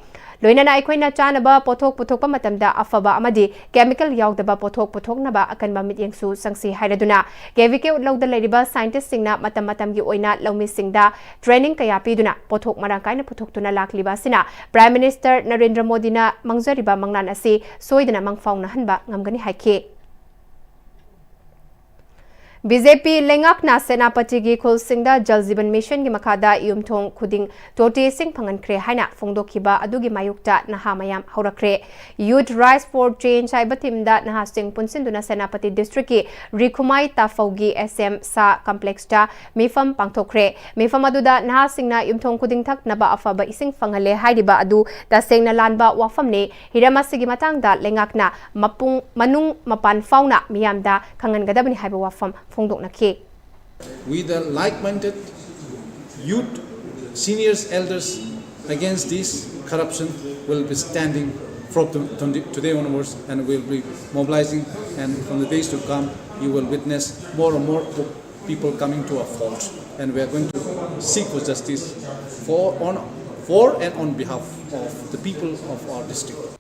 ꯂꯣꯏꯅꯅ ꯑꯩꯈꯣꯏꯅ ꯆꯥꯅꯕ ꯄꯣꯠꯊꯣꯛ ꯄꯨꯊꯣꯛꯄ ꯃꯇꯝꯗ ꯑꯐꯕ ꯑꯃꯗꯤ chemical ꯌꯥꯎꯗꯕ ꯄꯣꯠꯊꯣꯛ ꯄꯨꯊꯣꯛꯅꯕ ꯑꯀꯟꯕ ꯃꯤꯠꯌꯦꯡꯁꯨ ꯆꯪꯁꯤ ꯍꯥꯏꯔꯗꯨꯅ ꯀꯦ ꯚꯤ ꯀꯦ ꯎꯠꯂꯧꯗ ꯂꯩꯔꯤꯕ scientist ꯁꯤꯡꯅ ꯃꯇꯝ ꯃꯇꯝꯒꯤ ꯑꯣꯏꯅ ꯂꯧꯃꯤꯁꯤꯡꯗ training ꯀꯌꯥ ꯄꯤꯗꯨꯅ ꯄꯣꯠꯊꯣꯛ ꯃꯔꯥꯡ ꯀꯥꯏꯅ ꯄꯨꯊꯣꯛꯇꯨꯅ ꯂꯥꯛꯂꯤꯕ ꯑꯁꯤꯅ Prime Minister ꯅꯔꯦꯟꯗ꯭ꯔ ꯃꯣꯗꯤꯅ ꯃꯥꯡꯖꯔꯤꯕ ꯃꯪꯂꯥꯟ ꯑꯁꯤ ꯁꯣꯏꯗꯅ ꯃꯪꯐꯥꯎꯅꯍꯟꯕ ꯉꯝꯒꯅꯤ ꯍꯥꯏꯈꯤ꯫ ꯕꯤ ꯖꯦ ꯄꯤ ꯂꯩꯉꯥꯛꯅ ꯁꯦꯅꯥꯄꯇꯤꯒꯤ ꯈꯨꯜꯁꯤꯡꯗ ꯖꯜ ꯖꯤꯕꯟ ꯃꯤꯁꯟꯒꯤ ꯃꯈꯥꯗ ꯌꯨꯝꯊꯣꯡ ꯈꯨꯗꯤꯡ ꯇꯣꯇꯤ ꯏꯁꯤꯡ ꯐꯪꯍꯟꯈ꯭ꯔꯦ ꯍꯥꯏꯅ ꯐꯣꯡꯗꯣꯛꯈꯤꯕ ꯑꯗꯨꯒꯤ ꯃꯥꯌꯣꯛꯇ ꯅꯍꯥ ꯃꯌꯥꯝ ꯍꯧꯔꯛꯈ꯭ꯔꯦ꯫ Youth Rise for Change ꯍꯥꯏꯕ theme ꯗ ꯅꯍꯥꯁꯤꯡ ꯄꯨꯟꯁꯤꯟꯗꯨꯅ ꯁꯦꯅꯥꯄꯇꯤ district ꯀꯤ ꯔꯤꯈꯨꯃꯥꯏ ꯇꯥꯐꯧꯒꯤ S M ꯁꯥ complex ꯇ ꯃꯤꯐꯝ ꯄꯥꯡꯊꯣꯛꯈ꯭ꯔꯦ꯫ ꯃꯤꯐꯝ ꯑꯗꯨꯗ ꯅꯍꯥꯁꯤꯡꯅ ꯌꯨꯝꯊꯣꯡ ꯈꯨꯗꯤꯡ ꯊꯛꯅꯕ ꯑꯐꯕ ꯏꯁꯤꯡ ꯐꯪꯍꯜꯂꯦ ꯍꯥꯏꯔꯤꯕ ꯑꯗꯨ ꯇꯁꯦꯡꯅ ꯂꯥꯟꯕ ꯋꯥꯐꯝꯅꯤ꯫ ꯍꯤꯔꯝ ꯑꯁꯤꯒꯤ ꯃꯇꯥꯡꯗ ꯂꯩꯉꯥꯛꯅ ꯃꯄꯨꯡ, ꯃꯅꯨꯡ ꯃꯄꯥꯟ ꯐꯥꯎꯅ ꯃꯤꯌꯥꯝꯗ ꯈꯪꯍꯟꯒꯗꯕꯅꯤ ꯍꯥꯏꯕ ꯋꯥꯐꯝ ꯐꯣꯡꯗꯣꯛꯅꯈꯤ꯫ We, the like-minded youth, seniors, elders, against this corruption will be standing from the, from the, today onwards, and will be mobilizing, and from the days to come, you will witness more and more people coming to our fold, and we are going to Seek for justice for, on, for and on behalf of the people of our district.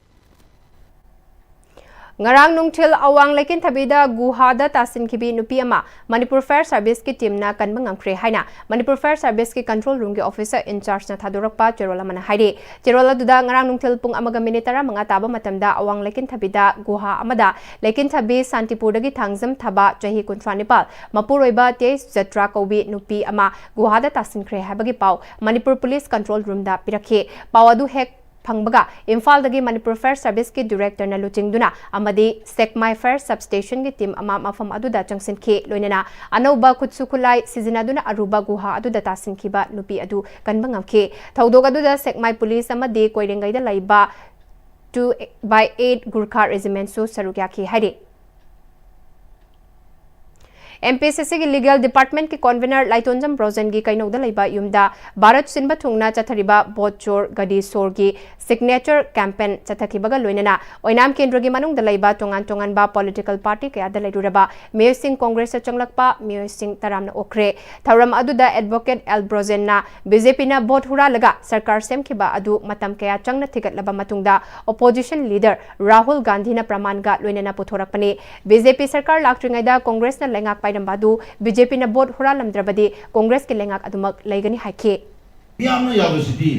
ꯉꯔꯥꯡ ꯅꯨꯡꯊꯤꯜ ꯑꯋꯥꯡ ꯂꯩꯀꯤꯟꯊꯕꯤꯗ ꯒꯨꯍꯥꯗ ꯇꯥꯁꯤꯟꯈꯤꯕꯤ ꯅꯨꯄꯤ ꯑꯃ Manipur Fire ꯁꯥꯔꯚꯤꯁꯀꯤ ꯇꯤꯝꯅ ꯀꯟꯕ ꯉꯝꯈ꯭ꯔꯦ ꯍꯥꯏꯅ Manipur Fire ꯁꯥꯔꯚꯤꯁꯀꯤ ꯀꯟꯇ꯭ꯔꯣꯜ ꯔꯨꯝꯒꯤ ꯑꯣꯐꯤꯁꯔ ꯏꯟꯆꯥꯔꯖꯅ ꯊꯥꯗꯣꯔꯛꯄ ꯆꯦꯔꯣꯜ ꯑꯃꯅ ꯍꯥꯏꯔꯤ꯫ ꯆꯦꯔꯣꯜ ꯑꯗꯨꯗ ꯉꯔꯥꯡ ꯅꯨꯡꯊꯤꯜ ꯄꯨꯡ ꯑꯃꯒ ꯃꯤꯅꯤꯠ ꯇꯔꯥꯃꯉꯥ ꯇꯥꯕ ꯃꯇꯝꯗ ꯑꯋꯥꯡ ꯂꯩꯀꯤꯟꯊꯕꯤꯗ ꯒꯨꯍꯥ ꯑꯃꯗ ꯂꯩꯀꯤꯟꯊꯕꯤ ꯁꯥꯟꯇꯤꯄꯨꯔꯗꯒꯤ ꯊꯥꯡꯖꯝ ꯊꯕ ꯆꯍꯤ ꯀꯨꯟꯊ꯭ꯔꯥ ꯅꯤꯄꯥꯜ ꯃꯄꯨꯔꯣꯏꯕ ꯇꯦꯖ ꯖꯇ꯭ꯔꯥ ꯀꯧꯕꯤ ꯅꯨꯄꯤ ꯑꯃ ꯒꯨꯍꯥꯗ ꯇꯥꯁꯤꯟꯈ꯭ꯔꯦ ꯍꯥꯏꯕꯒꯤ ꯄꯥꯎ ꯃꯅꯤꯄꯨꯔ ꯄꯨꯂꯤꯁ ꯀꯟꯇ꯭ꯔꯣꯜ ꯔꯨꯝꯗ ꯄꯤꯔꯛꯈꯤ꯫ ꯄꯥꯎ ꯑꯗꯨ ꯍꯦꯛ ꯐꯪꯕꯒ ꯏꯝꯐꯥꯜꯗꯒꯤ ꯃꯅꯤꯄꯨꯔ ꯐꯥꯌꯔ ꯁꯥꯔꯚꯤꯁꯀꯤ ꯗꯤꯔꯦꯛꯇꯔꯅ ꯂꯨꯆꯤꯡꯗꯨꯅ ꯑꯃꯗꯤ ꯁꯦꯛꯃꯥꯏ ꯐꯥꯌꯔ ꯁꯕꯁ꯭ꯇꯦꯁꯟꯒꯤ ꯇꯤꯝ ꯑꯃ ꯃꯐꯝ ꯑꯗꯨꯗ ꯆꯪꯁꯤꯟꯈꯤ꯫ ꯂꯣꯏꯅꯅ ꯑꯅꯧꯕ ꯈꯨꯠꯁꯨ ꯈꯨꯠꯂꯥꯏ ꯁꯤꯖꯤꯟꯅꯗꯨꯅ ꯑꯔꯨꯕ ꯒꯨꯍꯥ ꯑꯗꯨꯗ ꯇꯥꯁꯤꯟꯈꯤꯕ ꯅꯨꯄꯤ ꯑꯗꯨ ꯀꯟꯕ ꯉꯝꯈꯤ꯫ ꯊꯧꯗꯣꯛ ꯑꯗꯨꯗ ꯁꯦꯛꯃꯥꯏ ꯄꯨꯂꯤꯁ ꯑꯃꯗꯤ ꯀꯣꯏꯔꯦꯡꯒꯩꯗ ꯂꯩꯕ two by eight ꯒꯨꯔꯈꯥ ꯔꯦꯖꯤꯃꯦꯟꯁꯨ ꯁꯔꯨꯛ ꯌꯥꯈꯤ ꯍꯥꯏꯔꯤ꯫ ꯑꯦꯝ ꯄꯤ ꯁꯤ ꯁꯤꯒꯤ ꯂꯤꯒꯦꯜ ꯗꯤꯄꯥꯔꯠꯃꯦꯟꯠꯀꯤ ꯀꯣꯟꯚꯤꯅꯔ ꯂꯥꯏꯇꯣꯟꯖꯝ ꯕ꯭ꯔꯣꯖꯦꯟꯒꯤ ꯀꯩꯅꯧꯗ ꯂꯩꯕ ꯌꯨꯝꯗ ꯚꯥꯔꯠ ꯁꯤꯟꯕ ꯊꯨꯡꯅ ꯆꯠꯊꯔꯤꯕ ꯚꯣꯠ ꯆꯣꯔ ꯒꯗꯤ ꯁꯣꯔꯒꯤ ꯁꯤꯒꯅꯦꯆꯔ ꯀꯦꯝꯄꯦꯟ ꯆꯠꯊꯈꯤꯕꯒ ꯂꯣꯏꯅꯅ ꯑꯣꯏꯅꯥꯝ ꯀꯦꯟꯗ꯭ꯔꯒꯤ ꯃꯅꯨꯡꯗ ꯂꯩꯕ ꯇꯣꯉꯥꯟ ꯇꯣꯉꯥꯟꯕ ꯄꯣꯂꯤꯇꯤꯀꯦꯜ ꯄꯥꯔꯇꯤ ꯀꯌꯥꯗ ꯂꯩꯔꯨꯔꯕ ꯃꯤꯑꯣꯏꯁꯤꯡ ꯀꯣꯡꯒ꯭ꯔꯦꯁꯇ ꯆꯪꯂꯛꯄ ꯃꯤꯑꯣꯏꯁꯤꯡ ꯇꯔꯥꯝꯅ ꯑꯣꯛꯈ꯭ꯔꯦ꯫ ꯊꯧꯔꯝ ꯑꯗꯨꯗ ꯑꯦꯗꯚꯣꯀꯦꯠ ꯑꯦꯜ ꯕ꯭ꯔꯣꯖꯦꯟꯅ ꯕꯤ ꯖꯦ ꯄꯤꯅ ꯚꯣꯠ ꯍꯨꯔꯥꯜꯂꯒ ꯁꯔꯀꯥꯔ ꯁꯦꯝꯈꯤꯕ ꯑꯗꯨ ꯃꯇꯝ ꯀꯌꯥ ꯆꯪꯅ ꯊꯤꯒꯠꯂꯕ ꯃꯇꯨꯡꯗ ꯑꯣꯄꯣꯖꯤꯁꯟ ꯂꯤꯗꯔ ꯔꯥꯍꯨꯜ ꯒꯥꯟꯙꯤꯅ ꯄ꯭ꯔꯃꯥꯟꯒ ꯂꯣꯏꯅꯅ ꯄꯨꯊꯣꯔꯛꯄꯅꯤ꯫ ꯕꯤ ꯖꯦ ꯄꯤ ꯁꯔꯀꯥꯔ ꯂꯥꯛꯇ꯭ꯔꯤꯉꯩꯗ ꯀꯣꯡꯒ꯭ꯔꯦꯁꯅ ꯂꯩꯉꯥꯛ ꯄꯥꯏꯔꯝꯕ ꯑꯗꯨ ꯕꯤ ꯖꯦ ꯄꯤꯅ ꯚꯣꯠ ꯍꯨꯔꯥꯜꯂꯝꯗ꯭ꯔꯕꯗꯤ ꯀꯣꯡꯒ꯭ꯔꯦꯁꯀꯤ ꯂꯩꯉꯥꯛ ꯑꯗꯨꯃꯛ ꯂꯩꯒꯅꯤ ꯍꯥꯏꯈꯤ꯫ ꯌꯥꯝꯅ ꯌꯥꯕꯁꯤꯗꯤ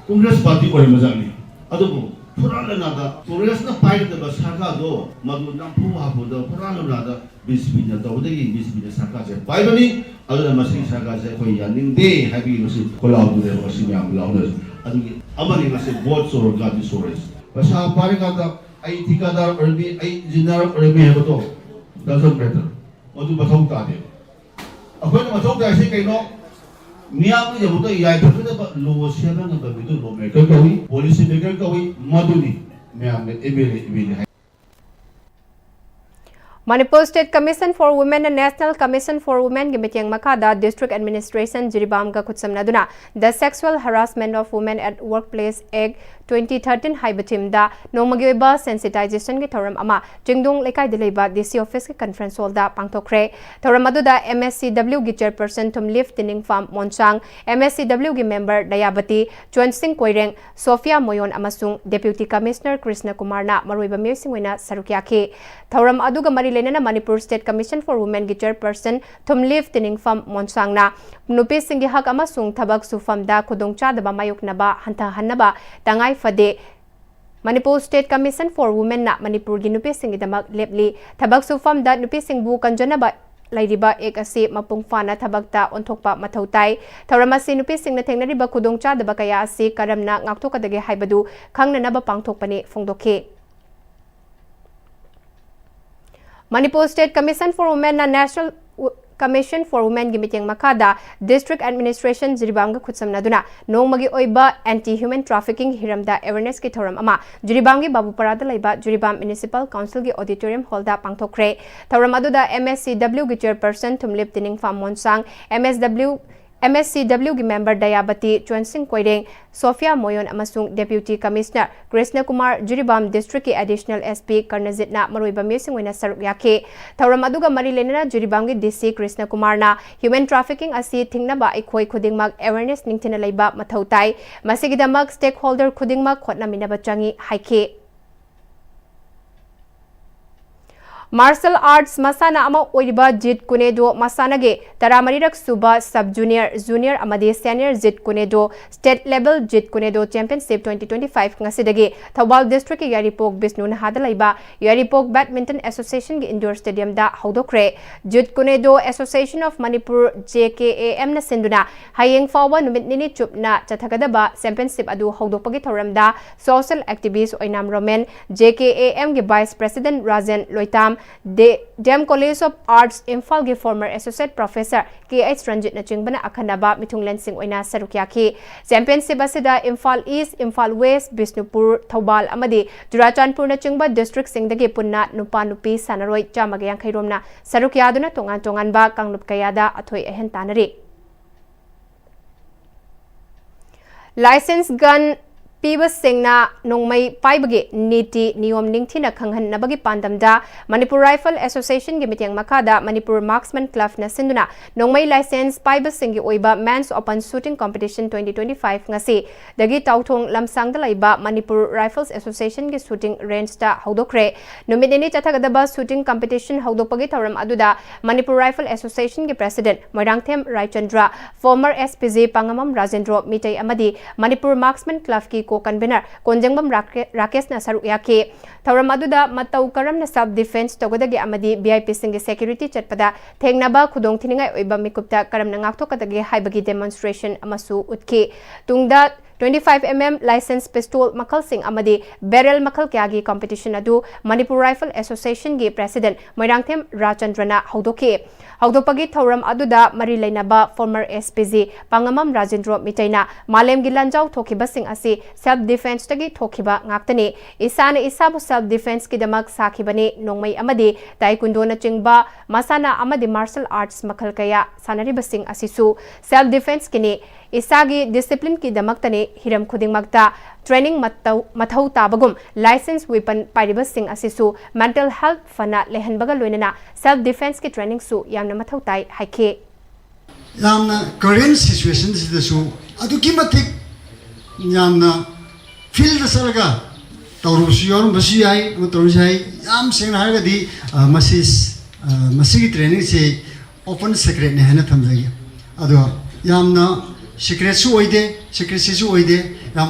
ꯀꯣꯡꯒ꯭ꯔꯦꯁ ꯄꯥꯔꯇꯤ ꯑꯣꯏꯔꯝꯕꯖꯥꯠꯅꯤ꯫ ꯑꯗꯨꯕꯨ ꯍꯨꯔꯥꯜꯂꯅꯥꯗ ꯀꯣꯡꯒ꯭ꯔꯦꯁꯅ ꯄꯥꯏꯒꯗꯕ ꯁꯔꯀꯥꯔꯗꯣ ꯃꯗꯨ ꯅꯝꯐꯨ ꯍꯥꯐꯨꯗ ꯍꯨꯔꯥꯜꯂꯅꯥꯗ ꯕꯤ ꯖꯦ ꯄꯤꯅ ꯇꯧꯕꯗꯒꯤ ꯕꯤ ꯖꯦ ꯄꯤꯅ ꯁꯔꯀꯥꯔꯁꯦ ꯄꯥꯏꯕꯅꯤ꯫ ꯑꯗꯨꯅ ꯃꯁꯤꯒꯤ ꯁꯔꯀꯥꯔꯁꯦ ꯑꯩꯈꯣꯏ ꯌꯥꯅꯤꯡꯗꯦ ꯍꯥꯏꯕꯒꯤ ꯃꯁꯤ ꯈꯣꯜꯂꯥꯎꯗꯨꯅꯦꯕ ꯉꯁꯤ ꯃꯌꯥꯝ ꯂꯥꯎꯅꯔꯤꯁꯦ꯫ ꯑꯗꯨꯒꯤ ꯑꯃꯅꯤ ꯉꯁꯤ ꯚꯣꯠ ꯆꯣꯔ ꯒꯥꯗꯤ ꯁꯣꯔ ꯍꯥꯏꯁꯦ꯫ ꯄꯩꯁꯥ ꯄꯥꯏꯔꯀꯥꯟꯗ ꯑꯩ ꯊꯤꯀꯥꯗꯥꯔ ꯑꯣꯏꯔꯝꯃꯤ, ꯑꯩ ꯏꯟꯖꯤꯅꯤꯌꯥꯔ ꯑꯣꯏꯔꯝꯃꯤ ꯍꯥꯏꯕꯗꯣ doesn't matter꯫ ꯃꯗꯨ ꯃꯊꯧ ꯇꯥꯗꯦ꯫ ꯑꯩꯈꯣꯏꯅ ꯃꯊꯧ ꯇꯥꯏꯁꯦ ꯀꯩꯅꯣ? ꯃꯤꯌꯥꯝꯒꯤꯗꯃꯛꯇ ꯌꯥꯏꯐꯒꯗꯕ ꯂꯣ ꯁꯦꯝꯕ ꯉꯝꯕ ꯃꯤꯗꯨ ꯂꯣ ꯃꯦꯀꯔ ꯀꯧꯏ, ꯄꯣꯂꯤꯁꯤ ꯃꯦꯀꯔ ꯀꯧꯏ, ꯃꯗꯨꯅꯤ ꯃꯌꯥꯝꯅ M L A, M L A ꯍꯥꯏ꯫ Manipur State Commission for Women and National Commission for Womenꯒꯤ ꯃꯤꯠꯌꯦꯡ ꯃꯈꯥꯗ District Administration ꯖꯤꯔꯤꯕꯥꯝꯒ ꯈꯨꯠꯁꯝꯅꯗꯨꯅ The Sexual Harassment of Women at Workplace Act twenty thirteen ꯍꯥꯏꯕ theme ꯗ ꯅꯣꯡꯃꯒꯤ ꯑꯣꯏꯕ sensitization ꯒꯤ ꯊꯧꯔꯝ ꯑꯃ ꯆꯤꯡꯗꯣꯡ ꯂꯩꯀꯥꯏꯗ ꯂꯩꯕ D C office ꯀꯤ conference hall ꯗ ꯄꯥꯡꯊꯣꯛꯈ꯭ꯔꯦ꯫ ꯊꯧꯔꯝ ꯑꯗꯨꯗ M S C W ꯒꯤ chairperson ꯊꯨꯝꯂꯤꯞ ꯇꯤꯅꯤꯡꯐꯥꯝ ꯃꯣꯟꯁꯥꯡ, M S C W ꯒꯤ member ꯗꯌꯥꯕꯇꯤ, ꯆꯣꯟꯁꯤꯡ ꯀꯣꯏꯔꯦꯡ, ꯁꯣꯐꯤꯌꯥ ꯃꯣꯌꯣꯟ ꯑꯃꯁꯨꯡ Deputy Commissioner ꯀ꯭ꯔꯤꯁꯅ ꯀꯨꯃꯥꯔꯅ ꯃꯔꯨꯑꯣꯏꯕ ꯃꯤꯑꯣꯏꯁꯤꯡ ꯑꯣꯏꯅ ꯁꯔꯨꯛ ꯌꯥꯈꯤ꯫ ꯊꯧꯔꯝ ꯑꯗꯨꯒ ꯃꯔꯤ ꯂꯩꯅꯅ Manipur State Commission for Women ꯒꯤ chairperson ꯊꯨꯝꯂꯤꯞ ꯇꯤꯅꯤꯡꯐꯝ ꯃꯣꯟꯁꯥꯡꯅ ꯅꯨꯄꯤꯁꯤꯡꯒꯤ ꯍꯛ ꯑꯃꯁꯨꯡ ꯊꯕꯛ ꯁꯨꯐꯝꯗ ꯈꯨꯗꯣꯡꯆꯥꯗꯕ ꯃꯥꯌꯣꯛꯅꯕ ꯍꯟꯊꯍꯟꯅꯕ ꯇꯉꯥꯏ ꯐꯗꯦ꯫ Manipur State Commission for Women ꯅ ꯃꯅꯤꯄꯨꯔꯒꯤ ꯅꯨꯄꯤꯁꯤꯡꯒꯤꯗꯃꯛ ꯂꯦꯞꯂꯤ꯫ ꯊꯕꯛ ꯁꯨꯐꯝꯗ ꯅꯨꯄꯤꯁꯤꯡꯕꯨ ꯀꯟꯖꯅꯕ ꯂꯩꯔꯤꯕ act ꯑꯁꯤ ꯃꯄꯨꯡ ꯐꯥꯅ ꯊꯕꯛꯇ ꯑꯣꯟꯊꯣꯛꯄ ꯃꯊꯧ ꯇꯥꯏ꯫ ꯊꯧꯔꯝ ꯑꯁꯤ ꯅꯨꯄꯤꯁꯤꯡꯅ ꯊꯦꯡꯅꯔꯤꯕ ꯈꯨꯗꯣꯡꯆꯥꯗꯕ ꯀꯌꯥ ꯑꯁꯤ ꯀꯔꯝꯅ ꯉꯥꯛꯊꯣꯛꯀꯗꯒꯦ ꯍꯥꯏꯕꯗꯨ ꯈꯪꯅꯅꯕ ꯄꯥꯡꯊꯣꯛꯄꯅꯤ ꯐꯣꯡꯗꯣꯛꯈꯤ꯫ Manipur State Commission for Women ꯅ National Commission for Women ꯒꯤ ꯃꯤꯠꯌꯦꯡ ꯃꯈꯥꯗ District Administration ꯖꯤꯔꯤꯕꯥꯝꯒ ꯈꯨꯠꯁꯝꯅꯗꯨꯅ ꯅꯣꯡꯃꯒꯤ ꯑꯣꯏꯕ anti human trafficking ꯍꯤꯔꯝꯗ awareness ꯀꯤ ꯊꯧꯔꯝ ꯑꯃ ꯖꯤꯔꯤꯕꯥꯝꯒꯤ ꯕꯥꯕꯨꯄꯥꯔꯥꯗ ꯂꯩꯕ ꯖꯤꯔꯤꯕꯥꯝ Municipal Council ꯒꯤ auditorium hall ꯗ ꯄꯥꯡꯊꯣꯛꯈ꯭ꯔꯦ꯫ ꯊꯧꯔꯝ ꯑꯗꯨꯗ M S C W ꯒꯤ chairperson ꯊꯨꯝꯂꯤꯞ ꯇꯤꯅꯤꯡꯐꯥꯝ ꯃꯣꯟꯁꯥꯡ, M S W, M S C W ꯒꯤ member ꯗꯌꯥꯕꯇꯤ, ꯆꯣꯟꯁꯤꯡ ꯀꯣꯏꯔꯦꯡ, ꯁꯣꯐꯤꯌꯥ ꯃꯣꯌꯣꯟ ꯑꯃꯁꯨꯡ Deputy Commissioner Krishna Kumar, Jiribam District ꯀꯤ Additional S P ꯀꯔꯅꯖꯤꯠꯅ ꯃꯔꯨꯑꯣꯏꯕ ꯃꯤꯑꯣꯏꯁꯤꯡ ꯑꯣꯏꯅ ꯁꯔꯨꯛ ꯌꯥꯈꯤ꯫ ꯊꯧꯔꯝ ꯑꯗꯨꯒ ꯃꯔꯤ ꯂꯩꯅꯅ ꯖꯤꯔꯤꯕꯥꯝꯒꯤ D C ꯀ꯭ꯔꯤꯁꯅ ꯀꯨꯃꯥꯔꯅ human trafficking ꯑꯁꯤ ꯊꯤꯡꯅꯕ ꯑꯩꯈꯣꯏ ꯈꯨꯗꯤꯡꯃꯛ awareness ꯅꯤꯡꯊꯤꯅ ꯂꯩꯕ ꯃꯊꯧ ꯇꯥꯏ꯫ ꯃꯁꯤꯒꯤꯗꯃꯛ stakeholder ꯈꯨꯗꯤꯡꯃꯛ ꯍꯣꯠꯅꯃꯤꯟꯅꯕ ꯆꯪꯏ ꯍꯥꯏꯈꯤ꯫ Martial arts ꯃꯁꯥꯟꯅ ꯑꯃ ꯑꯣꯏꯔꯤꯕ ꯖꯤꯠ ꯀꯨꯅꯦꯗꯣ ꯃꯁꯥꯟꯅꯒꯤ ꯇꯔꯥꯃꯔꯤꯔꯛ ꯁꯨꯕ sub junior, junior ꯑꯃꯗꯤ senior ꯖꯤꯠ ꯀꯨꯅꯦꯗꯣ state level ꯖꯤꯠ ꯀꯨꯅꯦꯗꯣ championship twenty twenty-five ꯉꯁꯤꯗꯒꯤ ꯊꯧꯕꯥꯜ district ꯀꯤ ꯌꯥꯏꯔꯤꯄꯣꯛ ꯕꯤꯁꯅꯨ ꯅꯍꯥꯗ ꯂꯩꯕ ꯌꯥꯏꯔꯤꯄꯣꯛ Badminton Association ꯒꯤ indoor stadium the ꯍꯧꯗꯣꯛꯈ꯭ꯔꯦ꯫ ꯖꯤꯠ ꯀꯨꯅꯦꯗꯣ Association of Manipur, J K A M ꯅ ꯁꯤꯟꯗꯨꯅ ꯍꯌꯦꯡ ꯐꯥꯎꯕ ꯅꯨꯃꯤꯠ ꯅꯤꯅꯤ ꯆꯨꯞꯅ ꯆꯠꯊꯒꯗꯕ championship ꯑꯗꯨ ꯍꯧꯗꯣꯛꯄꯒꯤ ꯊꯧꯔꯝꯗ social activist Oinam Romen, J K A M ꯒꯤ vice president ꯔꯥꯖꯦꯟ ꯂꯣꯏꯇꯥꯝ, ꯗꯦ-, D M College of Arts ꯏꯝꯐꯥꯜꯒꯤ former associate professor K H ꯔꯟꯖꯤꯠꯅꯆꯤꯡꯕꯅ ꯑꯈꯟꯅꯕ ꯃꯤꯊꯨꯡꯂꯦꯟꯁꯤꯡ ꯑꯣꯏꯅ ꯁꯔꯨꯛ ꯌꯥꯈꯤ꯫ Championship ꯑꯁꯤꯗ ꯏꯝꯐꯥꯜ East, ꯏꯝꯐꯥꯜ West, ꯕꯤꯁꯅꯨꯄꯨꯔ, ꯊꯧꯕꯥꯜ ꯑꯃꯗꯤ ꯆꯨꯔꯥꯆꯥꯟꯄꯨꯔꯅꯆꯤꯡꯕ district ꯁꯤꯡꯗꯒꯤ ꯄꯨꯟꯅ ꯅꯨꯄꯥ ꯅꯨꯄꯤ ꯁꯥꯟꯅꯔꯣꯏ ꯆꯥꯝꯃꯒ ꯌꯥꯡꯈꯩ ꯔꯣꯝꯅ ꯁꯔꯨꯛ ꯌꯥꯗꯨꯅ ꯇꯣꯉꯥꯟ ꯇꯣꯉꯥꯟꯕ ꯀꯥꯡꯂꯨꯞ ꯀꯌꯥꯗ ꯑꯊꯣꯏ ꯑꯍꯦꯟ ꯇꯥꯟꯅꯔꯤ꯫ License gun ꯄꯤꯕꯁꯤꯡꯅ ꯅꯣꯡꯃꯩ ꯄꯥꯏꯕꯒꯤ ꯅꯤꯇꯤ ꯅꯤꯌꯣꯝ ꯅꯤꯡꯊꯤꯅ ꯈꯪꯍꯟꯅꯕꯒꯤ ꯄꯥꯟꯗꯝꯗ ꯃꯅꯤꯄꯨꯔ ꯔꯥꯏꯐꯜ ꯑꯦꯁꯣꯁꯤꯌꯦꯁꯟꯒꯤ ꯃꯤꯠꯌꯦꯡ ꯃꯈꯥꯗ ꯃꯅꯤꯄꯨꯔ ꯃꯥꯔꯛꯁꯃꯦꯟ ꯀ꯭ꯂꯕꯅ ꯁꯤꯟꯗꯨꯅ ꯅꯣꯡꯃꯩ ꯂꯥꯏꯁꯦꯟꯁ ꯄꯥꯏꯕꯁꯤꯡꯒꯤ ꯑꯣꯏꯕ Men's Open Shooting Competition twenty twenty-five ꯉꯁꯤꯗꯒꯤ ꯇꯥꯎꯊꯣꯡ ꯂꯝꯁꯥꯡꯗ ꯂꯩꯕ ꯃꯅꯤꯄꯨꯔ ꯔꯥꯏꯐꯜꯁ ꯑꯦꯁꯣꯁꯤꯌꯦꯁꯟꯒꯤ ꯁꯨꯇꯤꯡ ꯔꯦꯟꯖꯇ ꯍꯧꯗꯣꯛꯈ꯭ꯔꯦ꯫ ꯅꯨꯃꯤꯠ ꯅꯤꯅꯤ ꯆꯠꯊꯒꯗꯕ ꯁꯨꯇꯤꯡ ꯀꯝꯄꯤꯇꯤꯁꯟ ꯍꯧꯗꯣꯛꯄꯒꯤ ꯊꯧꯔꯝ ꯑꯗꯨꯗ ꯃꯅꯤꯄꯨꯔ ꯔꯥꯏꯐꯜ ꯑꯦꯁꯣꯁꯤꯌꯦꯁꯟꯒꯤ president Moirangthem Raichandra, former S P G Pangambam Rajendro Meitei ꯑꯃꯗꯤ ꯃꯅꯤꯄꯨꯔ ꯃꯥꯔꯛꯁꯃꯦꯟ ꯀ꯭ꯂꯕꯀꯤ ꯀꯣ ꯀꯟꯚꯤꯅꯔ ꯀꯣꯟꯖꯦꯡꯕꯝ ꯔꯥꯀꯦ-, ꯔꯥꯀꯦꯁꯅ ꯁꯔꯨꯛ ꯌꯥꯈꯤ꯫ ꯊꯧꯔꯝ ꯑꯗꯨꯗ ꯃꯇꯧ ꯀꯔꯝꯅ ꯁꯦꯜꯐ ꯗꯤꯐꯦꯟꯁ ꯇꯧꯒꯗꯒꯦ ꯑꯃꯗꯤ ꯚꯤ ꯑꯥꯏ ꯄꯤꯁꯤꯡꯒꯤ ꯁꯦꯀ꯭ꯌꯨꯔꯤꯇꯤ ꯆꯠꯄꯗ ꯊꯦꯡꯅꯕ ꯈꯨꯗꯣꯡꯊꯤꯅꯤꯡꯉꯥꯏ ꯑꯣꯏꯕ ꯃꯤꯀꯨꯞꯇ ꯀꯔꯝꯅ ꯉꯥꯛꯊꯣꯛꯀꯗꯒꯦ ꯍꯥꯏꯕꯒꯤ ꯗꯦꯃꯣꯟꯁꯇ꯭ꯔꯦꯁꯟ ꯑꯃꯁꯨ ꯎꯠꯈꯤ꯫ ꯇꯨꯡꯗ twenty-five M M licensed pistol ꯃꯈꯜꯁꯤꯡ ꯑꯃꯗꯤ ꯕꯦꯔꯦꯜ ꯃꯈꯜ ꯀꯌꯥꯒꯤ ꯀꯝꯄꯤꯇꯤꯁꯟ ꯑꯗꯨ ꯃꯅꯤꯄꯨꯔ ꯔꯥꯏꯐꯜ ꯑꯦꯁꯣꯁꯤꯌꯦꯁꯟꯒꯤ ꯄ꯭ꯔꯦꯁꯤꯗꯦꯟꯠ ꯃꯣꯏꯔꯥꯡꯊꯦꯝ ꯔꯥꯆꯟꯗ꯭ꯔꯅ ꯍꯧꯗꯣꯛꯈꯤ꯫ ꯍꯧꯗꯣꯛꯄꯒꯤ ꯊꯧꯔꯝ ꯑꯗꯨꯗ ꯃꯔꯤ ꯂꯩꯅꯕ former S P G Pangambam Rajendro ꯃꯤꯇꯩꯅ ꯃꯥꯂꯦꯝꯒꯤ ꯂꯥꯟꯖꯥꯎ ꯊꯣꯛꯈꯤꯕꯁꯤꯡ ꯑꯁꯤ ꯁꯦꯜꯐ ꯗꯤꯐꯦꯟꯁꯇꯒꯤ ꯊꯣꯛꯈꯤꯕ ꯉꯥꯛꯇꯅꯤ꯫ ꯏꯁꯥꯅ ꯏꯁꯥꯕꯨ ꯁꯦꯜꯐ ꯗꯤꯐꯦꯟꯁꯀꯤꯗꯃꯛ ꯁꯥꯈꯤꯕꯅꯤ꯫ ꯅꯣꯡꯃꯩ ꯑꯃꯗꯤ ꯇꯥꯏꯀꯨꯟꯗꯣꯅꯆꯤꯡꯕ ꯃꯁꯥꯟꯅ ꯑꯃꯗꯤ ꯃꯥꯔꯁꯦꯜ ꯑꯥꯔꯠꯁ ꯃꯈꯜ ꯀꯌꯥ ꯁꯥꯟꯅꯔꯤꯕꯁꯤꯡ ꯑꯁꯤꯁꯨ ꯁꯦꯜꯐ ꯗꯤꯐꯦꯟꯁꯀꯤꯅꯤ꯫ ꯏꯁꯥꯒꯤ ꯗꯤꯁꯤꯄ꯭ꯂꯤꯟꯒꯤꯗꯃꯛꯇꯅꯤ꯫ ꯍꯤꯔꯝ ꯈꯨꯗꯤꯡꯃꯛꯇ ꯇ꯭ꯔꯦꯅꯤꯡ ꯃꯇꯧ-, ꯃꯊꯧ ꯇꯥꯕꯒꯨꯝ ꯂꯥꯏꯁꯦꯟꯁ ꯋꯤꯄꯟ ꯄꯥꯏꯔꯤꯕꯁꯤꯡ ꯑꯁꯤꯁꯨ ꯃꯦꯟꯇꯦꯜ ꯍꯦꯜꯊ ꯐꯅ ꯂꯩꯍꯟꯕꯒ ꯂꯣꯏꯅꯅ ꯁꯦꯜꯐ ꯗꯤꯐꯦꯟꯁꯀꯤ ꯇ꯭ꯔꯦꯅꯤꯡꯁꯨ ꯌꯥꯝꯅ ꯃꯊꯧ ꯇꯥꯏ ꯍꯥꯏꯈꯤ꯫ ꯌꯥꯝꯅ ꯀꯔꯦꯟꯠ ꯁꯤꯆꯨꯋꯦꯁꯟꯁꯤꯗꯁꯨ ꯑꯗꯨꯛꯀꯤ ꯃꯇꯤꯛ ꯌꯥꯝꯅ ꯐꯤꯜꯗ ꯆꯠꯂꯒ ꯇꯧꯔꯨꯕꯁꯨ ꯌꯥꯎꯔꯝꯕꯁꯨ ꯌꯥꯏ, ꯑꯃ ꯇꯧꯔꯁꯨ ꯌꯥꯏ꯫ ꯌꯥꯝ ꯁꯦꯡꯅ ꯍꯥꯏꯔꯒꯗꯤ, ꯑ, ꯃꯁꯤ, ꯑ, ꯃꯁꯤꯒꯤ ꯇ꯭ꯔꯦꯅꯤꯡꯁꯤ ꯑꯣꯄꯟ ꯁꯦꯀ꯭ꯔꯦꯠꯅꯤ ꯍꯥꯏꯅ ꯊꯝꯖꯒꯦ꯫ ꯑꯗꯣ ꯌꯥꯝꯅ ꯁꯤꯀ꯭ꯔꯦꯠꯁꯨ ꯑꯣꯏꯗꯦ, ꯁꯤꯀ꯭ꯔꯦꯠꯁꯤꯁꯨ ꯑꯣꯏꯗꯦ, ꯌꯥꯝ,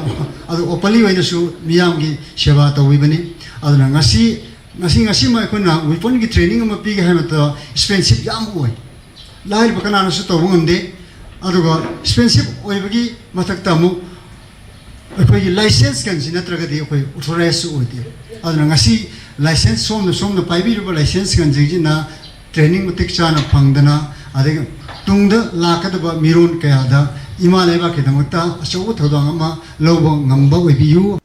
ꯑꯗꯣ ꯑꯣꯄꯟꯂꯤ ꯑꯣꯏꯅꯁꯨ ꯃꯤꯌꯥꯝꯒꯤ ꯁꯦꯕꯥ ꯇꯧꯕꯤꯕꯅꯤ꯫ ꯑꯗꯨꯅ ꯉꯁꯤ, ꯉꯁꯤ, ꯉꯁꯤꯃꯛ ꯑꯩꯈꯣꯏꯅ ꯋꯤꯄꯟꯒꯤ ꯇ꯭ꯔꯦꯅꯤꯡ ꯑꯃ ꯄꯤꯒꯦ ꯍꯥꯏꯕ ꯃꯇꯝꯗ ꯑꯦꯛꯁꯄꯦꯟꯁꯤꯞ ꯌꯥꯝ ꯑꯣꯏ, ꯂꯥꯏꯔꯕ ꯀꯅꯥꯅꯁꯨ ꯇꯧꯕ ꯉꯝꯗꯦ꯫ ꯑꯗꯨꯒ ꯑꯦꯛꯁꯄꯦꯟꯁꯤꯞ ꯑꯣꯏꯕꯒꯤ ꯃꯊꯛꯇ ꯑꯃꯨꯛ ꯑꯩꯈꯣꯏꯒꯤ ꯂꯥꯏꯁꯦꯟꯁ ꯒꯟꯁꯤ ꯅꯠꯇ꯭ꯔꯒꯗꯤ ꯑꯩꯈꯣꯏ ꯑꯣꯊꯣꯔꯥꯏꯖꯁꯨ ꯑꯣꯏꯗꯦ꯫ ꯑꯗꯨꯅ ꯉꯁꯤ ꯂꯥꯏꯁꯦꯟꯁ, ꯁꯣꯝꯅ, ꯁꯣꯝꯅ ꯄꯥꯏꯕꯤꯔꯤꯕ ꯂꯥꯏꯁꯦꯟꯁ ꯒꯟꯁꯤꯡꯁꯤꯅ ꯇ꯭ꯔꯦꯅꯤꯡ ꯃꯇꯤꯛ ꯆꯥꯅ ꯐꯪꯗꯅ, ꯑꯗꯒꯤ ꯇꯨꯡꯗ ꯂꯥꯛꯀꯗꯕ ꯃꯤꯔꯣꯟ ꯀꯌꯥꯗ ꯏꯃꯥ ꯂꯩꯕꯥꯛꯀꯤꯗꯃꯛꯇ ꯑꯆꯧꯕ ꯊꯧꯗꯥꯡ ꯑꯃ ꯂꯧꯕ ꯉꯝꯕ ꯑꯣꯏꯕꯤꯌꯨ꯫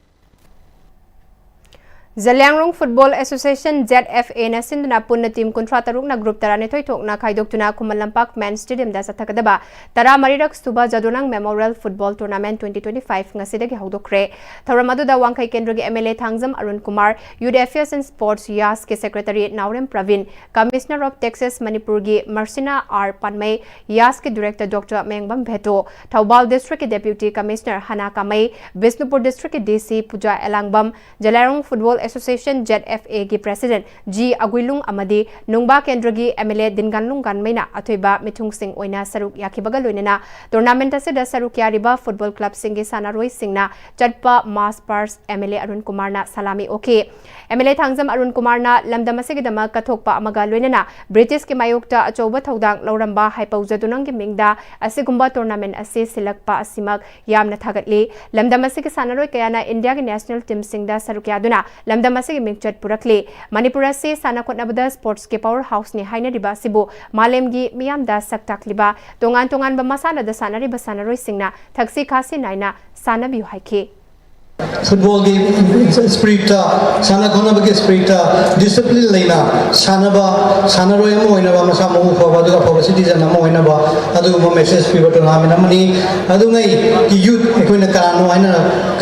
Zeliangrong football association, Z F ꯑꯦꯅ ꯁꯤꯟꯗꯨꯅ ꯄꯨꯟꯅ ꯇꯤꯝ ꯀꯨꯟꯊ꯭ꯔꯥ ꯇꯔꯨꯛꯅ ꯒ꯭ꯔꯨꯞ ꯇꯔꯥꯅꯤꯊꯣꯏ ꯊꯣꯛꯅ ꯈꯥꯏꯗꯣꯛꯇꯨꯅ ꯈꯨꯃꯟ ꯂꯝꯄꯥꯛ ꯃꯦꯟ ꯁ꯭ꯇꯦꯗꯤꯌꯝꯗ ꯆꯠꯊꯒꯗꯕ ꯇꯔꯥꯃꯔꯤꯔꯛ ꯁꯨꯕ Jadonang memorial football tournament twenty twenty five ꯉꯁꯤꯗꯒꯤ ꯍꯧꯗꯣꯛꯈ꯭ꯔꯦ꯫ ꯊꯧꯔꯝ ꯑꯗꯨꯗ ꯋꯥꯡꯈꯩ ꯀꯦꯟꯗ꯭ꯔꯒꯤ M L A Thangjam Arun Kumar, youth affairs and sports, ꯌꯥꯁꯀꯤ secretary Naorem Prabin, commissioner of taxes ꯃꯅꯤꯄꯨꯔꯒꯤ ꯃꯔꯁꯤꯅꯥ ꯑꯥꯔ ꯄꯥꯟꯃꯩ, ꯌꯥꯁꯀꯤ ꯗꯤꯔꯦꯛꯇꯔ ꯗꯣꯛꯇꯔ ꯃꯌꯥꯡꯕꯝ ꯚꯦꯇꯣ, ꯊꯧꯕꯥꯜ ꯗꯤꯁꯇ꯭ꯔꯤꯛꯀꯤ ꯗꯦꯄ꯭ꯌꯨꯇꯤ ꯀꯃꯤꯁꯅꯔ ꯍꯅꯥ ꯀꯥꯃꯩ, ꯕꯤꯁꯅꯨꯄꯨꯔ ꯗꯤꯁꯇ꯭ꯔꯤꯛꯀꯤ D C Puja Elangbam, Zeliangrong football association, Z F ꯑꯦꯒꯤ ꯄ꯭ꯔꯦꯁꯤꯗꯦꯟꯠ ꯖꯤ ꯑꯒꯨꯏꯂꯨꯡ ꯑꯃꯗꯤ ꯅꯨꯡꯕꯥ ꯀꯦꯟꯗ꯭ꯔꯒꯤ ꯑꯦꯝ ꯑꯦꯜ ꯑꯦ ꯗꯤꯟꯒꯥꯟꯂꯨꯡ ꯒꯥꯟꯃꯩꯅ ꯑꯊꯣꯏꯕ ꯃꯤꯊꯨꯡꯁꯤꯡ ꯑꯣꯏꯅ ꯁꯔꯨꯛ ꯌꯥꯈꯤꯕꯒ ꯂꯣꯏꯅꯅ ꯇꯣꯔꯅꯥꯃꯦꯟꯠ ꯑꯁꯤꯗ ꯁꯔꯨꯛ ꯌꯥꯔꯤꯕ ꯐꯨꯠꯕꯣꯜ ꯀ꯭ꯂꯕꯁꯤꯡꯒꯤ ꯁꯥꯟꯅꯔꯣꯏꯁꯤꯡꯅ ꯆꯠꯄ march past M L A Arun ꯀꯨꯃꯥꯔꯅ ꯁꯂꯥꯃꯤ ꯑꯣꯛꯈꯤ꯫ M L A Thangjam Arun ꯀꯨꯃꯥꯔꯅ ꯂꯝꯗꯝ ꯑꯁꯤꯒꯤꯗꯃꯛ ꯀꯠꯊꯣꯛꯄ ꯑꯃꯒ ꯂꯣꯏꯅꯅ ꯕ꯭ꯔꯤꯇꯤꯁꯀꯤ ꯃꯥꯌꯣꯛꯇ ꯑꯆꯧꯕ ꯊꯧꯗꯥꯡ ꯂꯧꯔꯝꯕ ꯍꯥꯏꯄꯧ ꯖꯥꯗꯣꯅꯥꯡꯒꯤ ꯃꯤꯡꯗ ꯑꯁꯤꯒꯨꯝꯕ ꯇꯣꯔꯅꯥꯃꯦꯟꯠ ꯑꯁꯤ ꯁꯤꯜꯂꯛꯄ ꯑꯁꯤꯃꯛ ꯌꯥꯝꯅ ꯊꯥꯒꯠꯂꯤ꯫ ꯂꯝꯗꯝ ꯑꯁꯤꯒꯤ ꯁꯥꯟꯅꯔꯣꯏ ꯀꯌꯥꯅ ꯏꯟꯗꯤꯌꯥꯒꯤ ꯅꯦꯁꯅꯦꯜ ꯇꯤꯝꯁꯤꯡꯗ ꯁꯔꯨꯛ ꯌꯥꯗꯨꯅ ꯂꯝꯗꯝ ꯑꯁꯤꯒꯤ ꯃꯤꯡꯆꯠ ꯄꯨꯔꯛꯂꯤ꯫ ꯃꯅꯤꯄꯨꯔ ꯑꯁꯤ ꯁꯥꯟꯅ ꯈꯣꯠꯅꯕꯗ ꯁ꯭ꯄꯣꯔꯠꯁꯀꯤ ꯄꯥꯋꯔ ꯍꯥꯎꯁꯅꯤ ꯍꯥꯏꯅꯔꯤꯕ ꯑꯁꯤꯕꯨ ꯃꯥꯂꯦꯝꯒꯤ ꯃꯤꯌꯥꯝꯗ ꯁꯛ ꯇꯥꯛꯂꯤꯕ ꯇꯣꯉꯥꯟ ꯇꯣꯉꯥꯟꯕ ꯃꯁꯥꯟꯅꯗ ꯁꯥꯟꯅꯔꯤꯕ ꯁꯥꯟꯅꯔꯣꯏꯁꯤꯡꯅ ꯊꯛꯁꯤ ꯈꯥꯁꯤ ꯅꯥꯏꯅ ꯁꯥꯟꯅꯕꯤꯌꯨ ꯍꯥꯏꯈꯤ꯫ ꯐꯨꯠꯕꯣꯜꯒꯤ ꯁ꯭ꯄꯤꯔꯤꯠꯇ, ꯁꯥꯟꯅ ꯈꯣꯠꯅꯕꯒꯤ ꯁ꯭ꯄꯤꯔꯤꯠꯇ, ꯗꯤꯁꯤꯄ꯭ꯂꯤꯟ ꯂꯩꯅ ꯁꯥꯟꯅꯕ, ꯁꯥꯟꯅꯔꯣꯏ ꯑꯃ ꯑꯣꯏꯅꯕ, ꯃꯁꯥ ꯃꯎ ꯐꯕ, ꯑꯗꯨꯒ ꯑꯐꯕ ꯁꯤꯇꯤꯖꯟ ꯑꯃ ꯑꯣꯏꯅꯕ ꯑꯗꯨꯒꯨꯝꯕ ꯃꯦꯁꯦꯖ ꯄꯤꯕ ꯇꯣꯔꯅꯥꯃꯦꯟ ꯑꯃꯅꯤ꯫ ꯑꯗꯨꯉꯩ ꯌꯨꯠ ꯑꯩꯈꯣꯏꯅ ꯀꯅꯥꯅꯣ ꯍꯥꯏꯅ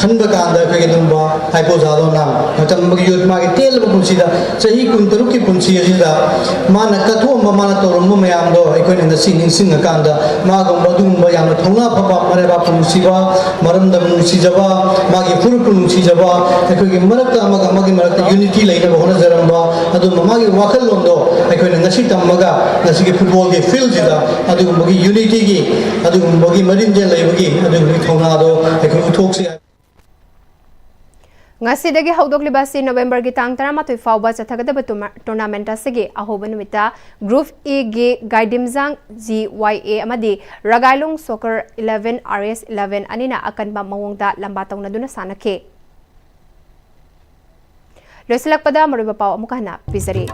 ꯈꯟꯕ ꯀꯥꯟꯗ ꯑꯩꯈꯣꯏꯒꯤ ꯑꯗꯨꯒꯨꯝꯕ ꯍꯥꯏꯄꯣ ꯖꯥꯗꯣꯅꯥꯡ, ꯃꯇꯝ ꯑꯃꯒꯤ ꯌꯨꯠ ꯃꯥꯒꯤ ꯇꯦꯜꯂꯕ ꯄꯨꯟꯁꯤꯗ, ꯆꯍꯤ ꯀꯨꯟꯇꯔꯨꯛꯀꯤ ꯄꯨꯟꯁꯤ ꯑꯁꯤꯗ ꯃꯥꯅ ꯀꯠꯊꯣꯛꯑꯝꯕ, ꯃꯥꯅ ꯇꯧꯔꯝꯕ ꯃꯌꯥꯝꯗꯣ ꯑꯩꯈꯣꯏꯅ ꯉꯁꯤ ꯅꯤꯡꯁꯤꯡꯉꯀꯥꯟꯗ ꯃꯥꯒꯨꯝꯕ ꯑꯗꯨꯒꯨꯝꯕ ꯌꯥꯝꯅ ꯊꯧꯅꯥ ꯐꯕ, ꯃꯔꯩꯕꯥꯛꯄꯨ ꯅꯨꯡꯁꯤꯕ, ꯃꯔꯝꯗꯝ ꯅꯨꯡꯁꯤꯖꯕ, ꯃꯥꯒꯤ ꯐꯨꯔꯨꯞꯄꯨ ꯅꯨꯡꯁꯤꯖꯕ, ꯑꯩꯈꯣꯏꯒꯤ ꯃꯔꯛꯇ ꯑꯃꯒ ꯑꯃꯒꯤ ꯃꯔꯛꯇ ꯌꯨꯅꯤꯇꯤ ꯂꯩꯅꯕ ꯍꯣꯠꯅꯖꯔꯝꯕ ꯑꯗꯨꯒꯨꯝꯕ ꯃꯥꯒꯤ ꯋꯥꯈꯜꯂꯣꯟꯗꯣ ꯑꯩꯈꯣꯏꯅ ꯉꯁꯤ ꯇꯝꯃꯒ ꯉꯁꯤꯒꯤ ꯐꯨꯠꯕꯣꯜꯒꯤ ꯐꯤꯜꯁꯤꯗ ꯑꯗꯨꯒꯨꯝꯕꯒꯤ ꯌꯨꯅꯤꯇꯤꯒꯤ, ꯑꯗꯨꯒꯨꯝꯕꯒꯤ ꯃꯔꯤꯟꯖꯦꯜ ꯂꯩꯕꯒꯤ ꯑꯗꯨꯒꯨꯝꯕꯒꯤ ꯊꯧꯅꯥꯗꯣ ꯑꯩꯈꯣꯏ ꯎꯠꯊꯣꯛꯁꯤ ꯍꯥꯏ꯫ ꯉꯁꯤꯗꯒꯤ ꯍꯧꯗꯣꯛꯂꯤꯕ ꯑꯁꯤ ꯅꯣꯕꯦꯝꯕꯔꯒꯤ ꯇꯥꯡ ꯇꯔꯥꯃꯥꯊꯣꯏ ꯐꯥꯎꯕ ꯆꯠꯊꯒꯗꯕ ꯇꯣꯔꯅꯥ-, ꯇꯣꯔꯅꯥꯃꯦꯟꯠ ꯑꯁꯤꯒꯤ ꯑꯍꯧꯕ ꯅꯨꯃꯤꯠꯇ ꯒ꯭ꯔꯨꯞ ꯏꯒꯤ ꯒꯥꯏꯗꯤꯝꯖꯥꯡ ꯖꯤ ꯋꯥꯏ ꯑꯦ ꯑꯃꯗꯤ ꯔꯒꯥꯏꯂꯨꯡ ꯁꯣꯀꯔ ꯏꯂꯦꯚꯦꯟ ꯑꯥꯔ ꯑꯦꯁ ꯏꯂꯦꯚꯦꯟ ꯑꯅꯤꯅ ꯑꯀꯟꯕ ꯃꯑꯣꯡꯗ ꯂꯝꯕꯥ ꯇꯧꯅꯗꯨꯅ ꯁꯥꯟꯅꯈꯤ꯫ ꯂꯣꯏꯁꯤꯜꯂꯛꯄꯗ ꯃꯔꯨꯑꯣꯏꯕ ꯄꯥꯎ ꯑꯃꯨꯛꯀ ꯍꯟꯅ ꯄꯤꯖꯔꯤ꯫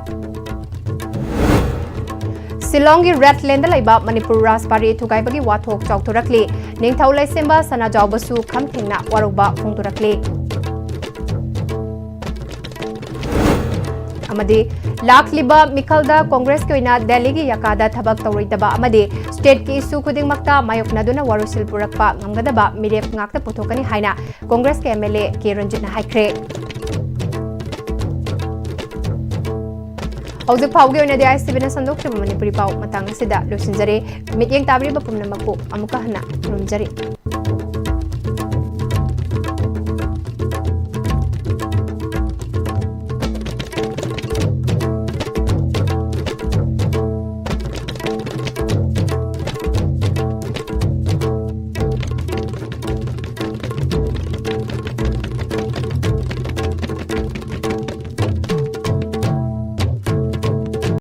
ꯁꯤꯂꯣꯡꯒꯤ ꯔꯦꯗ ꯂꯦꯟꯗ ꯂꯩꯕ ꯃꯅꯤꯄꯨꯔ ꯔꯥꯖꯕꯥꯔꯤ ꯊꯨꯒꯥꯏꯕꯒꯤ ꯋꯥꯊꯣꯛ ꯆꯥꯎꯊꯣꯔꯛꯂꯤ꯫ ꯅꯤꯡꯊꯧ ꯂꯩꯁꯦꯝꯕ ꯁꯅꯥꯖꯥꯎꯕꯁꯨ ꯈꯝ ꯊꯦꯡꯅ ꯋꯥꯔꯧꯕ ꯐꯣꯡꯗꯣꯔꯛꯂꯤ꯫ ꯑꯃꯗꯤ ꯂꯥꯛꯂꯤꯕ ꯃꯤꯈꯜꯗ ꯀꯣꯡꯒ꯭ꯔꯦꯁꯀꯤ ꯑꯣꯏꯅ ꯗꯦꯜꯂꯤꯒꯤ ꯌꯥꯀꯥꯗ ꯊꯕꯛ ꯇꯧꯔꯣꯏꯗꯕ ꯑꯃꯗꯤ ꯁ꯭ꯇꯦꯠꯀꯤ ꯏꯁꯨ ꯈꯨꯗꯤꯡꯃꯛꯇ ꯃꯥꯌꯣꯛꯅꯗꯨꯅ ꯋꯥꯔꯣꯏꯁꯤꯜ ꯄꯨꯔꯛꯄ ꯉꯝꯒꯗꯕ ꯃꯤꯔꯦꯞ ꯉꯥꯛꯇ ꯄꯨꯊꯣꯛꯀꯅꯤ ꯍꯥꯏꯅ ꯀꯣꯡꯒ꯭ꯔꯦꯁꯀꯤ MLA ꯀꯦ ꯔꯟꯖꯤꯠꯅ ꯍꯥꯏꯈ꯭ꯔꯦ꯫ ꯍꯧꯖꯤꯛ ꯐꯥꯎꯒꯤ ꯑꯣꯏꯅꯗꯤ ICBꯅ ꯁꯟꯗꯣꯛꯆꯕ ꯃꯅꯤꯄꯨꯔꯤ ꯄꯥꯎ ꯃꯇꯥꯡ ꯑꯁꯤꯗ ꯂꯣꯏꯁꯤꯟꯖꯔꯦ꯫ ꯃꯤꯠꯌꯦꯡ ꯇꯥꯕꯤꯔꯤꯕ ꯄꯨꯝꯅꯃꯛꯄꯨ ꯑꯃꯨꯛꯀ ꯍꯟꯅ ꯈꯨꯔꯨꯝꯖꯔꯤ꯫